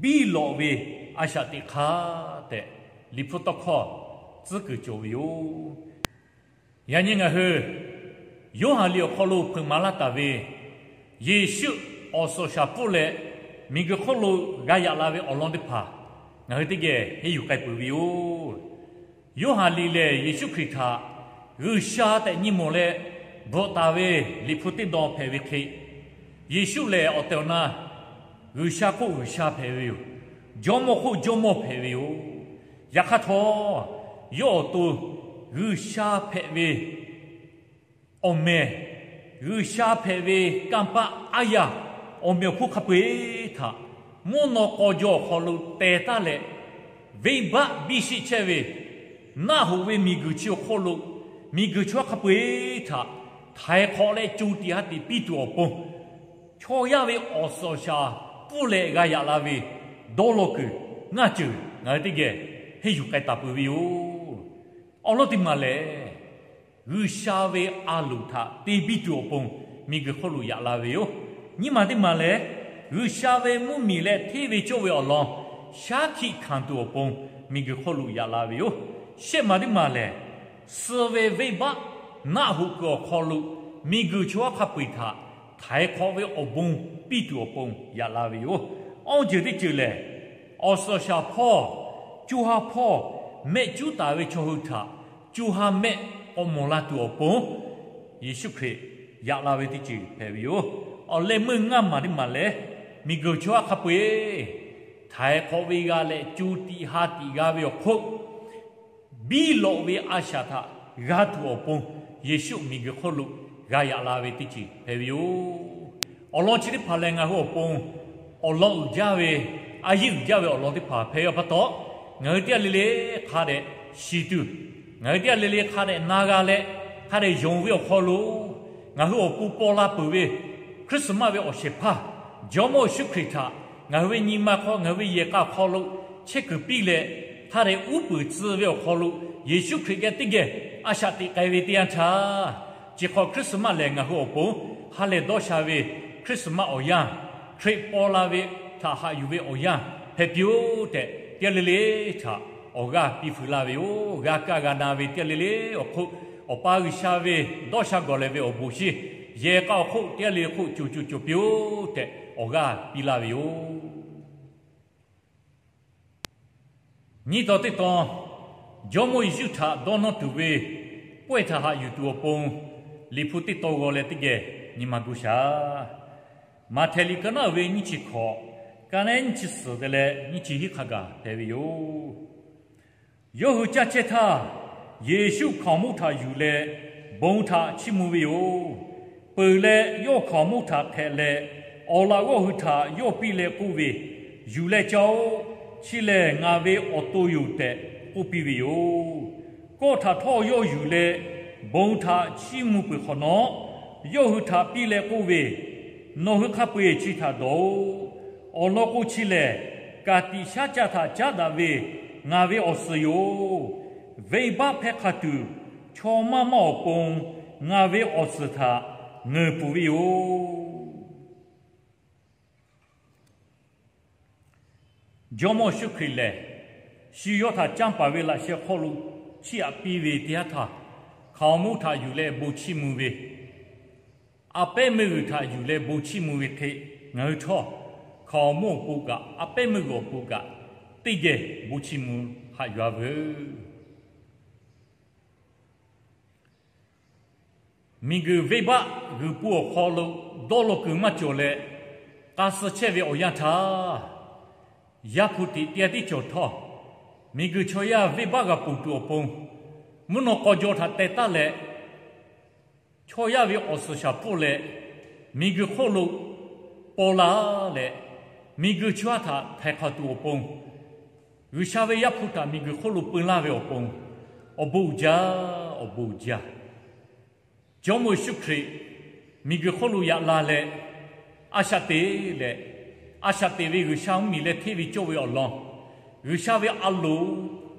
biˇ lawꞈ ve a shaꞈ teꞈ hk'aˇ tehꞈ, Liꞈ hpu tawˇ hkawˇ tcuhˉ kuiˬ cawˬ ve yoˬ. Yaꞈ nyi ngaˬ hui Yoˇhanˬ liꞈ awˬ hk'aw lo hpeuꞈ maˍ laˇ taˍ ve Yeˍsuˆ awˬ suhˍ shaˍ pfuhˇ leh miˬguiˬ hk'oˆ lo g'a yaꞈ la ve awˬ lawn teˇ hpaˍ ngaˬ hui teˇ geh henˇ yuˬ k'ai peuˬ ve yoˬ. Yoˇhanˬ liꞈ lehˬ, Yeˍsuˆ Hkriꞈ htaꞈ G'uiˬsha tehꞈ nyi mawˬ leh bvuhꞈ taˍ ve Liꞈ hpu teˇ dawn hpehꞈ ve hk'e, Yeˍsuˆ lehˬ awˬ tehˬ awˬ na G'uiˬsha hk'oˆ G'uiˬsha hpehꞈ ve yoˬ. Jawˇmawˇ hk'oˆ Jawˇmawˇ hpehꞈ ve yoˬ. Yaꞈ hk'aˇ htawˇ, yawˇ awˬ to G'uiˬsha hpehꞈ ve awˬ meh, G'uiˬsha hpehꞈ ve kanˇ paˆ aˉ yaˇ awˬ meꞈ awˬ hponˇ hk'a peu-eˬ htaꞈ mvuhˇ naw k'aw jaw awˬ hk'aw lo teh taˉ leh, venˇbaˆ biˇ sheˆ chehˇ ve naˆ hoꞈ ve miˬguiˬ chi awˬ hk'oˆ lo miˬguiˬ chaw yaˇ hk'a peu-eˬ htaꞈ htaiˍ hk'awꞈ leh co tiꞈ ha tiꞈ piˇ tuˬ awˬ pon, chaw yaˇ ve awˬ suhˍ awˬ shaˍ pfuhˇ leh g'a yaꞈ la ve dawˇ law kuiˬ ngaˇ ceuˬ ngaˬ hui teˇ geh henˇ yuˬ k'ai taˍ peuˬ ve yoˬ. Awˬ lawn teˇ maˬ lehˬ, G'uiˬsha ve a loˍ htaꞈ te biˇ tuˬ awˬ pon miˬguiˬ hk'oˆ lo yaꞈ la ve yoˬ. Nyiˇ maˬ teˇ maˬ lehˬ, G'uiˬsha ve mvuhˇmiˬ leh hteˇ ve cawˇ ve awˬ lawn shaˉ hkiˆ hkanˍ tuˬ awˬ pon miˬguiˬ hk'oˆ lo yaꞈ la ve yoˬ. Shehˆ maˬ teˇ maˬ lehˬ, suh ve venˇbaˆ naˆ hoꞈ kuiˬ awˬ hk'aw lo miˬguiˬ chaw yaˇ hk'a peu-eˬ htaꞈ htaiˍ hk'awꞈ ve awˬ bon piˇ tuˬ awˬ pon yaꞈ la ve yoˬ. Awˬ ceuˬ teˇ ceuˬ lehˬ, awˬ suhˍ awˬ shaˍ hpawˇ, co ha hpawˇ mehˆ cuˉ taˍ ve chaw hui htaꞈ co ha mehˆ k'awꞈ mawˬ la tuˬ awˬ pon Yeˍsuˆ Hkriꞈ yaꞈ la ve teˇ ceuˬ hpehꞈ ve yoˬ. Awˬ leh meuˇ ngaˇ maˬ teˇ maˬ lehˬ, miˬguiˬ chaw yaˇ hk'a peu-eˬ htaiˍ hk'awꞈ ve g'a leh co tiꞈ ha tiꞈ g'a ve awˬ hk'oˆ, biˇ lawꞈ ve a shaꞈ htaꞈ g'a tuˬ awˬ pon Yeˍsuˆ miˬguiˬ hk'oˆ lo g'a yaꞈ la ve teˇ ceuˬ hpehꞈ ve yoˬ. Awˬ lawn chi teˇ hpaˍ lehˬ, ngaˬ hui awˬ pon awˬ lawn uiˍ jaˇ ve, a yeˇ uiˍ jaˇ ve awˬ lawn teˇ hpaˍ hpehꞈ ve pa taw, ngaˬ hui teˇ g'aˇ le le hk'a dehꞈ shiˍ tuˬ, ngaˬ hui teˇ g'aˇ le le hk'a dehꞈ na g'a leh, hk'a dehꞈ yonˍ ve awˬ hk'aw lo ngaˬ hui awˬ pon paw la peuˬ ve Christmas ve awˬ shehˍ hpaˇ Jawˇmawˇ Yeˍsuˆ Hkriꞈ htaꞈ ngaˬ hui ve nyi ma hk'aw, ngaˬ hui ve yehˬ k'a awˬ hk'aw lo chehˇ kuiˬ piˇ leh, hk'a dehꞈ uˉ peunˍ tcuh ve awˬ hk'aw lo Yeˍsuˆ Hkriꞈ geh teˇ geh a shaꞈ teꞈ k'ai ve teˇ yanˇ htaˇ, chi hk'awꞈ Christmas lehˬ ngaˬ hui awˬ pon ha lehˬ dawˇ sha ve Christmas awˬ yanˇ, Hkriꞈ paw la ve htaꞈ haꞈ yuˬ ve awˬ yanˇ hpehꞈ piˇ-oˆ tehꞈ, teˇ g'aˇ le le htaꞈ awˬ g'aˇ piˇ feuꞈ laˇ ve yoˬ. G'a kaˇ g'a na ve teˇ g'aˇ le le awˬ hk'oˆ, Awˬ pa G'uiˬsha ve dawˇ sha gawˬ leh ve awˬ bon shinˉ yehˬ k'a awˬ hk'oˆ teˇ g'aˇ le le hk'oˆ co co co piˇ-oˆ tehꞈ awˬ g'aˇ piˇ laˇ ve yoˬ. Nyiˇ tawn teˇ tawn, Jawˇmawˇ Yeˍsuˆ htaꞈ dawˇ nawˇ tuˬ ve pawehˇ htaꞈ haꞈ yuˬ tuˬ awˬ pon, Liꞈ hpu teˇ tawn g'aw leh teˇ geh nyi ma gu shaˍ. Maꞈhtehˍ liꞈ ka naˉ uiˍ ve nyiˇ chi hkawꞈ, ka naˉ nyiˇ chi suhˍ te leh nyiˇ chi hiˉ hk'a gaˬ hpehꞈ ve yoˬ. Yawˇ hui caˇ chehˇ htaˇ, Yeˍsuˆ hkaoˍmonˇ htaꞈ yuˬ leh bon htaꞈ chiˇ mvuh ve yoˬ. Peuˬ leh yawˇ hkaoˍmonˇ htaꞈ hpehꞈ leh, awˬ laꞈ g'awˇ hui htaꞈ yawˇ piˇ leh k'oˆ ve, Yuˬ leh caˇ-oˆ. Chi lehˬ ngaˬ ve awˬ to yoˬ tehꞈ k'oˆ piˇ ve yoˬ. Kawˆ htaꞈ htawˇ yawˇ yuˬ leh bon htaꞈ chiˇ mvuh peuˬ hk'awꞈ nawˉ, yawˇ hui htaꞈ piˇ leh k'oˆ ve, Nawˬ hui hk'a peu-eˬ chi htaꞈ dawˬ-oꞈ. Awˬ lawn k'o chi lehˬ, ka tiꞈ shaˉ caˆ htaꞈ caˉ daꞈ ve ngaˬ ve awˬ suhˍ yoˬ. Venˇbaˆ hpehˇ hk'a tuˬ, chaw maˇ maˇ awˬ pon ngaˬ ve awˬ suhˍ htaꞈ ngeuˍ pfuhˍ ve yoˬ. Jawˇmawˇ Yeˍsuˆ Hkriꞈ lehˬ, shu yawˇ htaꞈ canˇ paˍ ve laꞈ sheh hk'aw lo chiˇ aꞈ piˇ ve teˇ yanˇ htaˇ, hkaoˍmonˇ htaꞈ yuˬ leh bon chiˇ mvuh ve, a pehˉ meuˇ g'uiˬ htaꞈ yuˬ leh bon chiˇ mvuh ve hk'e, ngaˬ hui htawˇ hkaoˍmonˇ awˬ pon kaꞈ a pehˉ meuˇ g'uiˬ awˬ pon kaꞈ teˇ geh bon chiˇ mvuh haꞈ yuˬ-a veuˬ. Miˬguiˬ venˇbaˆ g'uiˬ po awˬ hk'aw lo dawˇ law kuiˬ maˇ cawˬ leh, k'a suh chehˇ ve awˬ yanˇ htaˇ, Yaˇ hpu tiꞈ teˇ g'aˇ tiˉ cawˬ htawˇ, miˬguiˬ chaw yaˇ venˇbaˆ g'a ponˬ tuˬ awˬ pon, mvuhˇ naw k'aw jaw htaꞈ teh taˉ leh, chaw yaˇ ve awˬ suhˍ shaˍ hpfuhˆ leh, miˬguiˬ hk'oˆ lo paw la leh, miˬguiˬ chaw yaˇ htaꞈ htaiˍ hk'awꞈ tuˬ awˬ pon, G'uiˬsha ve Yaˇ hpu htaꞈ miˬguiˬ hk'oˆ lo peu laˇ ve awˬ pon, awˬ bon uiˍ jaˇ, awˬ bon uiˍ jaˇ. Jawˇmawˇ Yeˍsuˆ Hkriꞈ miˬguiˬ hk'oˆ lo yaꞈ la leh, a shaꞈ teꞈ leh, a shaꞈ teꞈ ve G'uiˬsha mvuhˇmiˬ leh hteˇ ve cawˇ ve awˬ lawn, G'uiˬsha ve a loˍ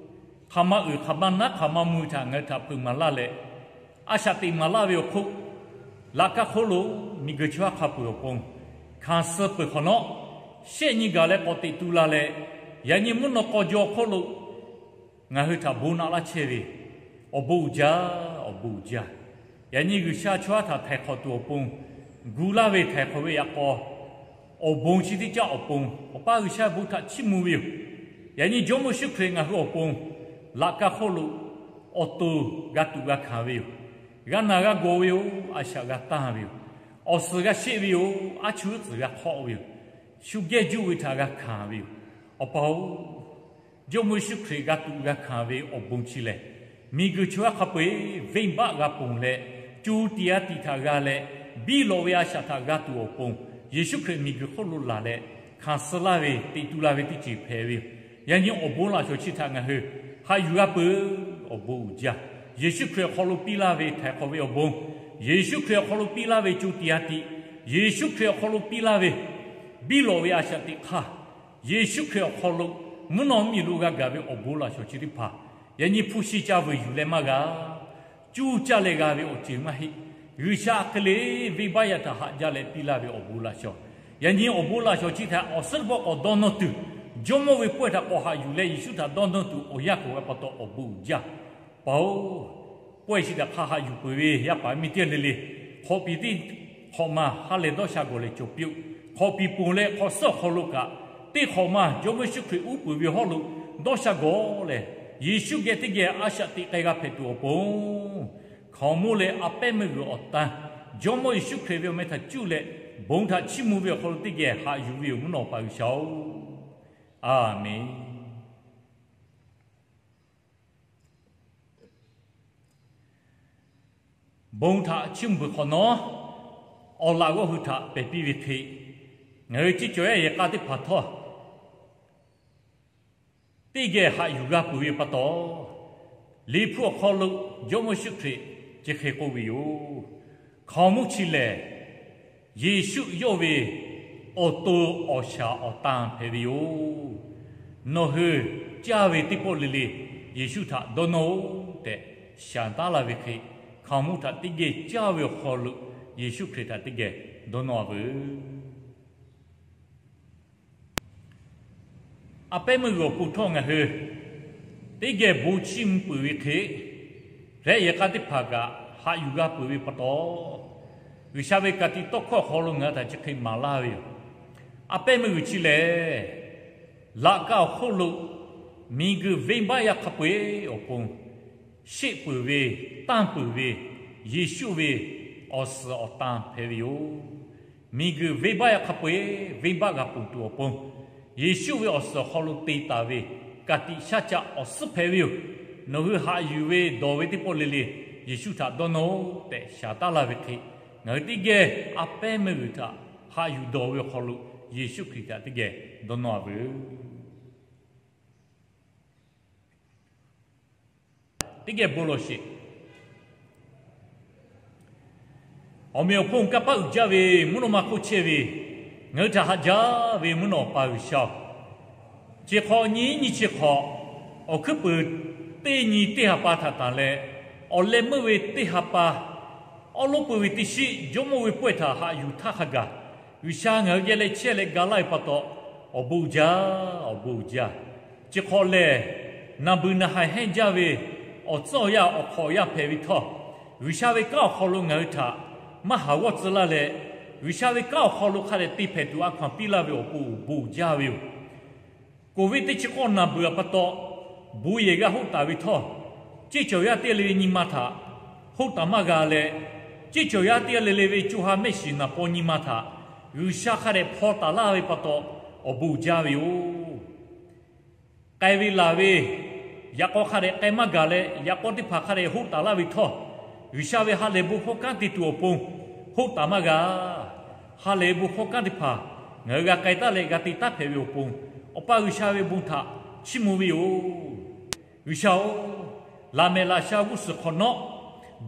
hk'aˬ ma uiˍ hk'aˬ ma naˉ hk'aˬ ma mvuh ve htaꞈ ngaˬ hui htaꞈ hpeuꞈ maˍ laˇ leh, a shaꞈ teꞈ maˍ laˇ ve awˬ hk'oˆ, laꞈ kaˇ hk'oˆ lo miˬguiˬ chaw yaˇ hk'a peu-eˬ awˬ pon hkanˍ suh peuˬ hk'awꞈ nawˉ, shehˆ nyi gaˬ leh k'awꞈ teꞈ tu la leh, yaꞈ nyi mvuhˇ naw k'aw jaw hk'oˆ lo ngaˬ hui htaꞈ bon naꞈ laˇ chehˇ ve, awˬ bon uiˍ jaˇ, awˬ bon uiˍ jaˇ. Yaꞈ nyi G'uiˬsha chaw yaˇ htaꞈ htaiˍ hk'awꞈ tuˬ awˬ pon, gu laˇ ve htaiˍ hk'awꞈ ve yaꞈ k'aw, awˬ bon chi teˇ caˇ awˬ pon Awˬ pa G'uiˬsha ve bon htaꞈ chiˇ mvuh ve yoˬ. Yaꞈ nyi Jawˇmawˇ Yeˍsuˆ Hkriꞈ ngaˬ hui awˬ pon laꞈ kaˇ hk'oˆ lo awˬ to g'a tuꞈ g'a hkanˍ ve yoˬ. G'a naˬ g'a gawˬ ve yoˬ. A shaꞈ g'a tanˇ ve yoˬ. Awˬ suhˍ g'a sheˆ ve yoˬ. Aˉ chuˇ tcuhˍ g'a hk'awˆ ve yoˬ. Shu gehˇ juˇ ve htaꞈ g'a hkanˍ ve yoˬ. Awˬ pa-oˬ, Jawˇmawˇ Yeˍsuˆ Hkriꞈ g'a tuꞈ g'a hkanˍ ve awˬ bon chi lehˬ, miˬguiˬ chaw yaˇ hk'a peu-eˬ venˇbaˆ g'a ponˬ leh, co tiꞈ a tiꞈ htaꞈ g'a leh, biˇ lawꞈ ve a shaꞈ htaꞈ g'a tuˬ awˬ pon, Yeˍsuˆ Hkriꞈ miˬguiˬ hk'oˆ lo laˬ leh hkanˍ suh laˇ ve teꞈ tu la ve teˇ ceuˬ hpehꞈ ve yoˬ. Yaꞈ nyi awˬ bon laꞈ shawˍ chi htaꞈ ngaˬ hui haꞈ yuˬ g'a peuˬ. Awˬ bon uiˍ jaˇ. Yeˍsuˆ Hkriꞈ awˬ hk'aw lo piˇ laˇ ve htaiˍ hk'awꞈ ve awˬ bon, Yeˍsuˆ Hkriꞈ awˬ hk'aw lo piˇ laˇ ve co tiꞈ a tiꞈ, Yeˍsuˆ Hkriꞈ awˬ hk'aw lo piˇ laˇ ve biˇ lawꞈ ve a shaꞈ teꞈ hk'aˇ, Yeˍsuˆ Hkriꞈ awˬ hk'aw lo mvuhˇ naw mvuhˇmiˬ lo g'a gaˬ ve awˬ bon laꞈ shawˍ chi teˇ hpaˍ, yaꞈ nyi hpu shi ca vuiˬ yuˬ leh maˇ g'a, cuˇ caˇ leh g'a ve awˬ ceuˬ maˇ heˆ. G'uiˬsha hk'e le venˇbaˆ yaˇ htaꞈ haꞈ jaˇ leh piˇ laˇ ve awˬ bon laꞈ shawˍ, yaꞈ nyi awˬ bon laꞈ shawˍ chi htaꞈ awˬ suhˉ teˇ pawˆ k'awꞈ dawˇ nawˇ tuˬ, Jawˇmawˇ ve pawehˇ htaꞈ k'awꞈ haꞈ yuˬ leh Yeˍsuˆ htaꞈ dawˇ nawˇ tuˬ awˬ yanˇ k'oˍ g'a pa taw awˬ bon uiˍ jaˇ. Pa-oˬ, pawehˇ chi htaꞈ hk'a haꞈ yuˬ peuˬ ve yaˇ paˍ miˇ teˇ g'aˇ le le, hk'awꞈ piˍ teˇ hk'awꞈ ma ha lehˬ dawˇ sha gawˬ leh cawˬ piˇ-oˆ. Hk'awꞈ piˍ ponˬ leh hk'awꞈ suhˉ awˬ hk'aw lo kaꞈ, teˇ hk'awꞈ ma Jawˇmawˇ Yeˍsuˆ Hkriꞈ uˉ peunˍ ve hawˉ lo dawˇ sha gawˬ leh, Yeˍsuˆ geh teˇ geh a shaꞈ teꞈ k'ai g'a hpehꞈ tuˬ awˬ pon, hkaoˍmonˇ leh a pehˉ meuˇ g'uiˬ awˬ tan, Jawˇmawˇ Yeˍsuˆ Hkriꞈ ve awˬ meh htaꞈ cuˇ leh bon htaꞈ chiˇ mvuh ve awˬ hk'aw lo teˇ geh haꞈ yuˬ ve yoˬ. Mvuhˇ naw Awˬ pa G'uiˬsha-oˬ, Aˍmenˍ. Bon htaꞈ chiˇ mvuh peuˬ hk'awꞈ nawˉ, awˬ laꞈ g'awˇ hui htaꞈ pehˬ piˇ ve hk'e, ngaˬ hui ceˇ cawˬ yaˇ yehˬ k'a teˇ hpaˍ htawˇ teˇ geh haꞈ yuˬ g'a peuˬ ve pa taw, Liꞈ hpu awˬ hk'aw lo Jawˇmawˇ Yeˍsuˆ Hkriꞈ chi hk'e k'oˆ ve yoˬ. Hkaoˍmonˇ chi lehˬ, Yeˍsuˆ yawˇ ve awˬ to awˬ shaˍ awˬ tan hpehꞈ ve yoˬ. Nawˬ hui caˇ ve teˇ pawˆ le le Yeˍsuˆ htaꞈ dawˇ nawˇ-oˆ tehꞈ shaˍ taˉ laˇ ve hk'e, hkaoˍmonˇ htaꞈ teˇ geh caˇ ve awˬ hk'aw lo Yeˍsuˆ Hkriꞈ htaꞈ teˇ geh dawˇ nawˇ-a veuˬ. A pehˉ meuˇ g'uiˬ awˬ pon htawˇ ngaˬ hui teˇ geh bon chiˇ mvuh peuˬ ve hk'e, hehꞈ yehˬ k'a teˇ hpaˍ kaꞈ haꞈ yuˬ g'a peuˬ ve pa taw, G'uiˬsha ve ka tiꞈ tawˇ hkawˇ awˬ hk'aw lo ngaˬ hui htaꞈ chi hk'e maˍ laˇ ve yoˬ. A pehˉ meuˇ g'uiˬ chi lehˬ, laꞈ ka awˬ hk'oˆ lo miˬguiˬ venˇbaˆ yaˇ hk'a peu-eˬ awˬ pon sheˆ peuˬ ve, tanˇ peuˬ ve, Yeˍsuˆ ve awˬ suhˍ awˬ tan hpehꞈ ve yoˬ. Miˬguiˬ venˇbaˆ yaˇ hk'a peu-eˬ venˇbaˆ g'a ponˬ tuˬ awˬ pon, Yeˍsuˆ ve awˬ suhˍ awˬ hk'aw lo te taˍ ve ka tiꞈ shaˉ caˆ awˬ suhˉ hpehꞈ ve yoˬ. Nawˬ hui haꞈ yuˬ ve dawˬ ve teˇ pawˆ le le Yeˍsuˆ htaꞈ dawˇ nawˇ-oˆ tehꞈ shaˍ taˉ laˇ ve hk'e, ngaˬ hui teˇ geh a pehˉ meuˇ g'uiˬ htaꞈ haꞈ yuˬ dawˬ ve awˬ hk'aw lo Yeˍsuˆ Hkriꞈ htaꞈ teˇ geh dawˇ nawˇ-a veuˬ. Teˇ geh bon lawˬ sheˍ. Awˬ meꞈ awˬ hponˇ kanˇ paˆ uiˍ jaˇ ve mvuhˇ naw ma hk'oˆ chehˇ ve, ngaˬ hui htaꞈ haꞈ jaˇ ve mvuhˇ naw Awˬ pa G'uiˬsha-oˬ, chi hk'awꞈ nyi nyi chi hk'awꞈ, awˬ hkuiˉ puiˍ teˇ nyi teˇ ha pa htaꞈ tanˬ leh, awˬ leh meuˇ ve teˇ ha pa, awˉ lawˉ peuˬ ve teˇ shiˆ Jawˇmawˇ ve pawehˇ htaꞈ haꞈ yuˬ htaˇ hk'a gaˬ, G'uiˬsha ngaˬ hui geh leh chehˇ leh ga laˇ ve pa taw, awˬ bon uiˍ jaˇ, awˬ bon uiˍ jaˇ. Chi hk'awꞈ lehˬ, naˬ beuˬ naˬ haiˬ hehnˇ jaˇ ve awˬ tcuhˉ awˬ yanˇ awˬ hk'awꞈ awˬ yanˇ hpehꞈ ve htawˇ, G'uiˬsha ve kanˉ awˬ hk'aw lo ngaˬ hui htaꞈ maˇ haˍ g'awˇ tcuh laˇ leh, G'uiˬsha ve kanˉ awˬ hk'aw lo hk'a dehꞈ te hpehꞈ tuˬ a hkaw anˬ piˇ laˇ ve awˬ pon awˬ bon uiˍ jaˇ ve yoˬ. Covid teˇ chi k'awˇ naˬ beuˬ a pa taw, bon yehˬ g'a hoˆ taˍ ve htawˇ, ceˇ cawˬ yaˇ teˇ g'aˇ le le nyi ma htaꞈ hoˆ taˍ maˇ g'a leh, ceˇ cawˬ yaˇ teˇ g'aˇ le le ve co ha mehˆ shiˍ naˍ paw nyi ma htaꞈ G'uiˬsha hk'a dehꞈ hpaw taˍ laˇ ve pa taw, awˬ bon uiˍ jaˇ ve yoˬ. K'ai ve laˬ ve, yaꞈ k'aw hk'a dehꞈ k'ai maˇ gaˬ leh, yaꞈ k'aw teˇ hpaˍ hk'a dehꞈ hoˆ taˍ laˇ ve htawˇ, G'uiˬsha ve ha lehˬ bon hkawˇ kanˉ te tuˬ awˬ pon hoˆ taˍ maˇ g'a. Ha lehˬ ve bon hkawˇ kanˉ teˇ hpaˍ ngaˬ hui g'a k'ai taˉ leh g'a te taˉ hpehꞈ ve awˬ pon, Awˬ pa G'uiˬsha ve bon htaꞈ chiˇ mvuh ve yoˬ. G'uiˬsha-oˬ, laꞈ mehˍ laꞈ sha g'uˇ suhˍ hk'awꞈ nawˉ,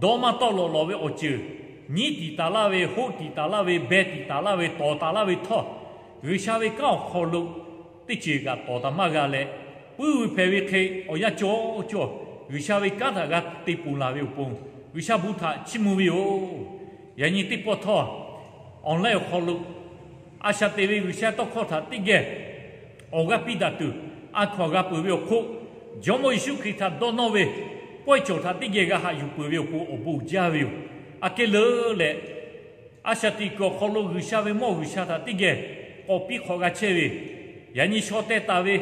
dawˇ maˇ tawˆ lawꞈ lawꞈ ve awˬ ceuˬ, nyiˉ tiˍ taˍ laˇ ve, hoˆ tiˍ taˍ laˇ ve, beh tiˍ taˍ laˇ ve, tawˍ taˍ laˇ ve htawˇ, G'uiˬsha ve kanˉ awˬ hk'aw lo teˇ ceuˬ kaꞈ tawˍ taˍ maˇ g'a leh, puiˉ ve hpehꞈ ve hk'e awˬ yanˇ cawˇ cawˇ G'uiˬsha ve kanˉ htaꞈ g'a te ponˬ laˬ ve awˬ pon, G'uiˬsha bon htaꞈ chiˇ mvuh ve yoˬ. Yaꞈ nyi teˇ pawˆ htawˇ, online awˬ hk'aw lo a shaꞈ teꞈ ve G'uiˬsha tawˇ hkawˇ htaꞈ teˇ geh awˬ g'aˇ piˇ daꞈ tuˬ, a hkaw anˬ g'a peuˬ ve awˬ hk'oˆ, Jawˇmawˇ Yeˍsuˆ Hkriꞈ htaꞈ dawˇ nawˇ ve pawehˇ cawˬ htaꞈ teˇ geh g'a haꞈ yuˬ peuˬ ve awˬ pon awˬ bon uiˍ jaˇ ve yoˬ. Aꞈ kehˉ leuˉ leh, a shaꞈ teꞈ kuiˬ awˬ hk'aw lo G'uiˬsha ve mawˇ G'uiˬsha htaꞈ teˇ geh k'awꞈ piˇ hk'awꞈ g'a chehˇ ve, yaꞈ nyi shaw teh taˍ ve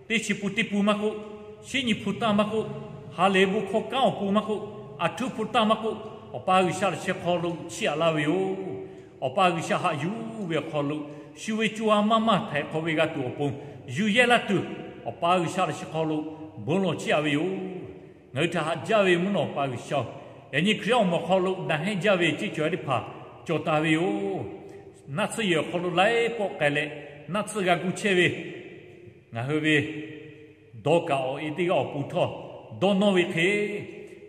teˇ chi pun teˇ pun maˇ k'oˆ, shinˉ nyi hpu tanˇ maˇ k'oˆ, ha lehˬ ve bon hkawˇ kanˉ awˬ pon maˇ k'oˆ, aˬ htuˉ hpu tanˇ maˇ k'oˆ, Awˬ pa G'uiˬsha laꞈ sheh hk'aw lo chiˇ aꞈ laˇ ve yoˬ. Awˬ pa G'uiˬsha haꞈ yuˬ ve awˬ hk'aw lo, shu ve co ha maˇ maˇ htaiˍ hk'awꞈ ve g'a tuˬ awˬ pon, yuˬ yehˇ laˇ tuˬ, Awˬ pa G'uiˬsha laꞈ sheh hk'aw lo bon lawˬ chiˇ aꞈ ve yoˬ. Ngaˬ hui htaꞈ haꞈ jaˇ ve mvuhˇ naw Awˬ pa G'uiˬsha-oˬ, yaꞈ nyi Hkriꞈ yaˇ awˬ moˍ awˬ hk'aw lo naˬ hehnˇ jaˇ ve ceˇ cawˬ yaˇ teˇ hpaˍ cawˬ taˍ ve yoˬ. Naˆ tsuhˇ yehˬ awˬ hk'aw lo laiˉ pawˆ k'ai leh, naˆ tsuhˇ g'a gu chehˇ ve ngaˬ hui ve dawˇ kaꞈ awˬ e teˇ g'aˇ awˬ pon htawˇ, dawˇ nawˇ ve hk'e,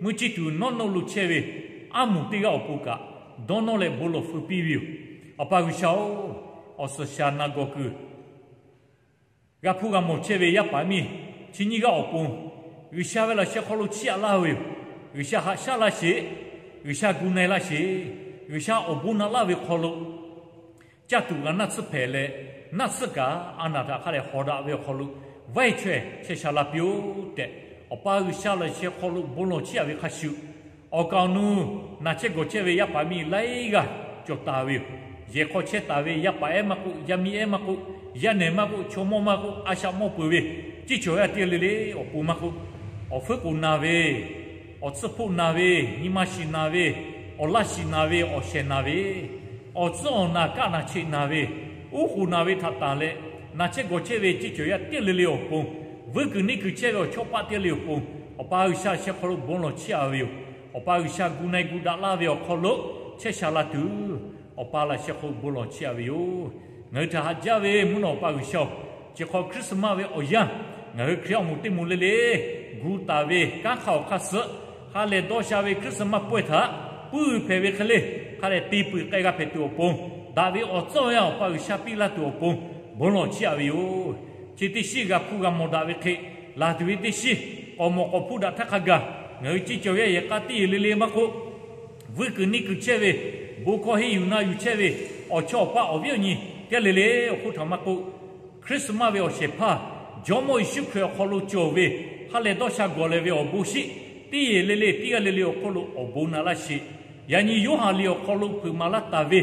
mvuhˇ ciˇ tuˬ nawˉ nawˇ lo chehˇ ve aˉ moˍ teˇ g'aˇ awˬ pon kaꞈ, dawˇ nawˇ leh bon lawˬ feu piˇ ve yoˬ. Awˬ pa G'uiˬsha-oˬ, awˬ suhˍ shaˍ naˬ gawˬ kuiˬ g'a hpuˇ g'a mawˬ chehˇ ve yaˇ paˍ miˇ chi nyiˇ g'aˇ awˬ pon, G'uiˬsha ve laꞈ sheh hk'aw lo chiˇ aꞈ laˇ ve yoˬ. G'uiˬsha haꞈ shaˉ laˇ sheˍ. G'uiˬsha gu na-e laˇ sheˍ. G'uiˬsha awˬ bon naꞈ laˇ ve hk'aw lo caˇ tuˬ g'a naˆ tsuhˇ hpehꞈ leh, naˆ tsuhˇ kaꞈ a naˬ htaꞈ hk'a dehꞈ hawˍ daꞈ ve awˬ hk'aw lo vaiˇ chaweh chehˇ sha la piˇ-oˆ tehꞈ, Awˬ pa G'uiˬsha laꞈ sheh hk'aw lo bon lawˬ chiˇ aꞈ ve hk'a shuˍ, awˬ kaˍ awˬ nu naˬ chehˇ gawˬ chehˇ ve yaˇ paˍ miˇ laiˉ g'aˇ cawˬ taˍ ve yoˬ. Yehˬ hk'aw chehˇ taˍ ve yaˇ paˍ ehˉ maˇ k'oˆ, yaˇ miˇ ehˉ maˇ k'oˆ, yaˇ nehˬ maˇ k'oˆ, chaw mawˇ maˇ k'oˆ, a shaꞈ mawˇ peuˬ ve ceˇ cawˬ yaˇ teˇ g'aˇ le le awˬ pon maˇ k'oˆ, awˬ fuiˉ k'oˍ naˬ ve, awˬ tsuhˇ hpoˆ naˬ ve, nyi ma shiˍ naˬ ve, awˬ laˇ shiˍ naˬ ve, awˬ shehˍ naˬ ve, awˬ tcuhˉ awˬ naˬ kaˆ naˬ cheꞈ naˬ ve, uˉ k'oˍ naˬ ve htaꞈ tanˬ leh, naˬ chehˇ gawˬ chehˇ ve ceˇ cawˬ yaˇ teˇ g'aˇ le le awˬ pon, vuiˇ kuiˬ neˇ kuiˬ chehˇ ve awˬ chawˇ paˆ teˇ g'aˇ le awˬ pon, Awˬ pa G'uiˬsha laꞈ sheh hk'aw lo bon lawˬ chiˇ aꞈ ve yoˬ. Awˬ pa G'uiˬsha gu na-e gu daꞈ laˇ ve awˬ hk'aw lo chehˇ sha la tuˬ, Awˬ pa laꞈ sheh hk'aw lo bon lawˬ chiˇ aꞈ ve yoˬ. Ngaˬ hui htaꞈ haꞈ jaˇ ve mvuhˇ naw Awˬ pa G'uiˬsha-oˬ, chi hk'aw Christmas ve awˬ yanˇ ngaˬ hui Hkriꞈ yaˇ awˬ moˍ teˇ moˍ le le gu taˍ ve kanˉ hk'a awˬ hk'aˇ suh ha lehˬ dawˇ sha ve Christmas pawehˇ htaꞈ puiˉ ve hpehꞈ ve hk'e le, hk'a dehꞈ te peuˬ k'ai g'a hpehꞈ tuˬ awˬ pon, daꞈ ve awˬ tcuhˉ awˬ yanˇ Awˬ pa G'uiˬsha piˇ laˇ tuˬ awˬ pon, bon lawˬ chiˇ aꞈ ve yoˬ. Chi teˇ shiˉ g'a hpuˇ g'a mawˬ daꞈ ve hk'e, laˬ tuˬ ve teˇ shiˉ k'awꞈ mawˬ k'awꞈ hpuˇ daꞈ htaˇ hk'a gaˬ, ngaˬ hui ceˇ cawˬ yaˇ yehˬ k'a teˇ g'aˇ le le maˇ k'oˆ, vuiˇ kuiˬ neˇ kuiˬ chehˇ ve, bon hkawˇ henˇ yuˬ na yuˬ chehˇ ve awˬ chawˇ awˬ paˆ awˬ viˉ awˬ nyi teˇ g'aˇ le le awˬ hk'oˆ htaꞈ maˇ k'oˆ, Christmas ve awˬ shehˍ hpaˇ Jawˇmawˇ Yeˍsuˆ Hkriꞈ awˬ hk'aw lo cawˬ ve ha lehˬ dawˇ sha gawˬ leh ve awˬ bon shiˆ teˇ g'aˇ le le teˇ g'aˇ le le awˬ hk'oˆ lo awˬ bon naꞈ laˇ sheˍ. Yaꞈ nyi Yoˇhanˬ liꞈ awˬ hk'aw lo hpeuꞈ maˍ laˇ taˍ ve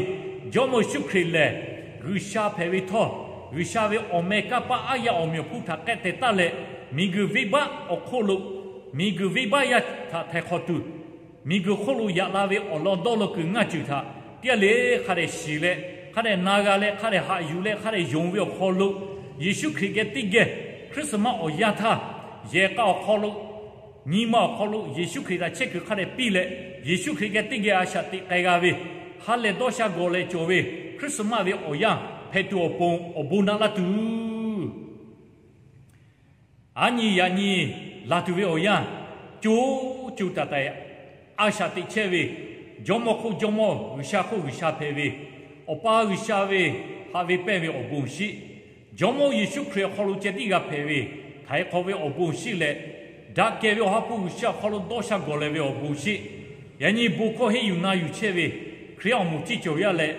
Jawˇmawˇ Yeˍsuˆ Hkriꞈ lehˬ, G'uiˬsha hpehꞈ ve htawˇ, G'uiˬsha ve awˬ meh kanˇ paˆ aˉ yaˇ awˬ meꞈ awˬ hponˇ htaꞈ k'ehˆ teh taˉ leh, miˬguiˬ venˇbaˆ awˬ hk'oˆ lo, miˬguiˬ venˇbaˆ yaˇ htaꞈ htaiˍ hk'awꞈ tuˬ, miˬguiˬ hk'oˆ lo yaꞈ la ve awˬ lawn dawˇ law kuiˬ ngaˇ ceuˬ htaꞈ teˇ g'aˇ le hk'a dehꞈ shiˍ leh, hk'a dehꞈ na g'a leh, hk'a dehꞈ haꞈ yuˬ leh, hk'a dehꞈ yonˍ ve awˬ hk'aw lo, Yeˍsuˆ Hkriꞈ geh teˇ geh Christmas awˬ yanˇ htaˇ, yehˬ k'a awˬ hk'aw lo, nyi ma awˬ hk'aw lo Yeˍsuˆ Hkriꞈ htaꞈ chehˇ kuiˬ hk'a dehꞈ piˇ leh, Yeˍsuˆ Hkriꞈ geh teˇ geh a shaꞈ teꞈ k'ai g'a ve, ha lehˬ dawˇ sha gawˬ leh cawˬ ve Christmas ve awˬ yanˇ hpehꞈ tuˬ awˬ pon awˬ bon naꞈ laˇ tuˬ, aˉ nyi yaꞈ nyi laˬ tuˬ ve awˬ yanˇ, co co taiˍ taiˍ a shaꞈ teꞈ chehˇ ve Jawˇmawˇ hk'oˆ Jawˇmawˇ, G'uiˬsha hk'oˆ G'uiˬsha hpehꞈ ve, Awˬ pa G'uiˬsha ve haꞈ ve pehnˇ ve awˬ bon awˬ shiˆ, Jawˇmawˇ Yeˍsuˆ Hkriꞈ awˬ hk'aw lo ceh tiˉ g'a hpehꞈ ve, htaiˍ hk'awꞈ ve awˬ bon awˬ shiˆ leh, daꞈ kehˬ ve Awˬ ha hpu G'uiˬsha awˬ hk'aw lo dawˇ sha gawˬ leh ve awˬ bon awˬ shiˆ, yaꞈ nyi bon hkawˇ henˇ yuˬ na yuˬ chehˇ ve, Hkriꞈ yaˇ awˬ moˍ teˇ cawˬ yaˇ leh,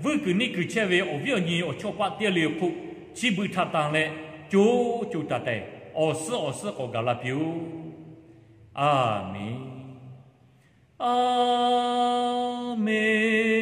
vuiˇ kuiˬ neˇ kuiˬ chehˇ ve awˬ viˉ awˬ nyi awˬ chawˇ paˆ teˇ g'aˇ le awˬ hk'oˆ, chi beuꞈ htaꞈ tanˬ leh, co co taiˍ taiˍ awˬ suhˉ awˬ suhˉ k'awꞈ gaˬ la piˇ-oˆ. A menˬ. A menˬ.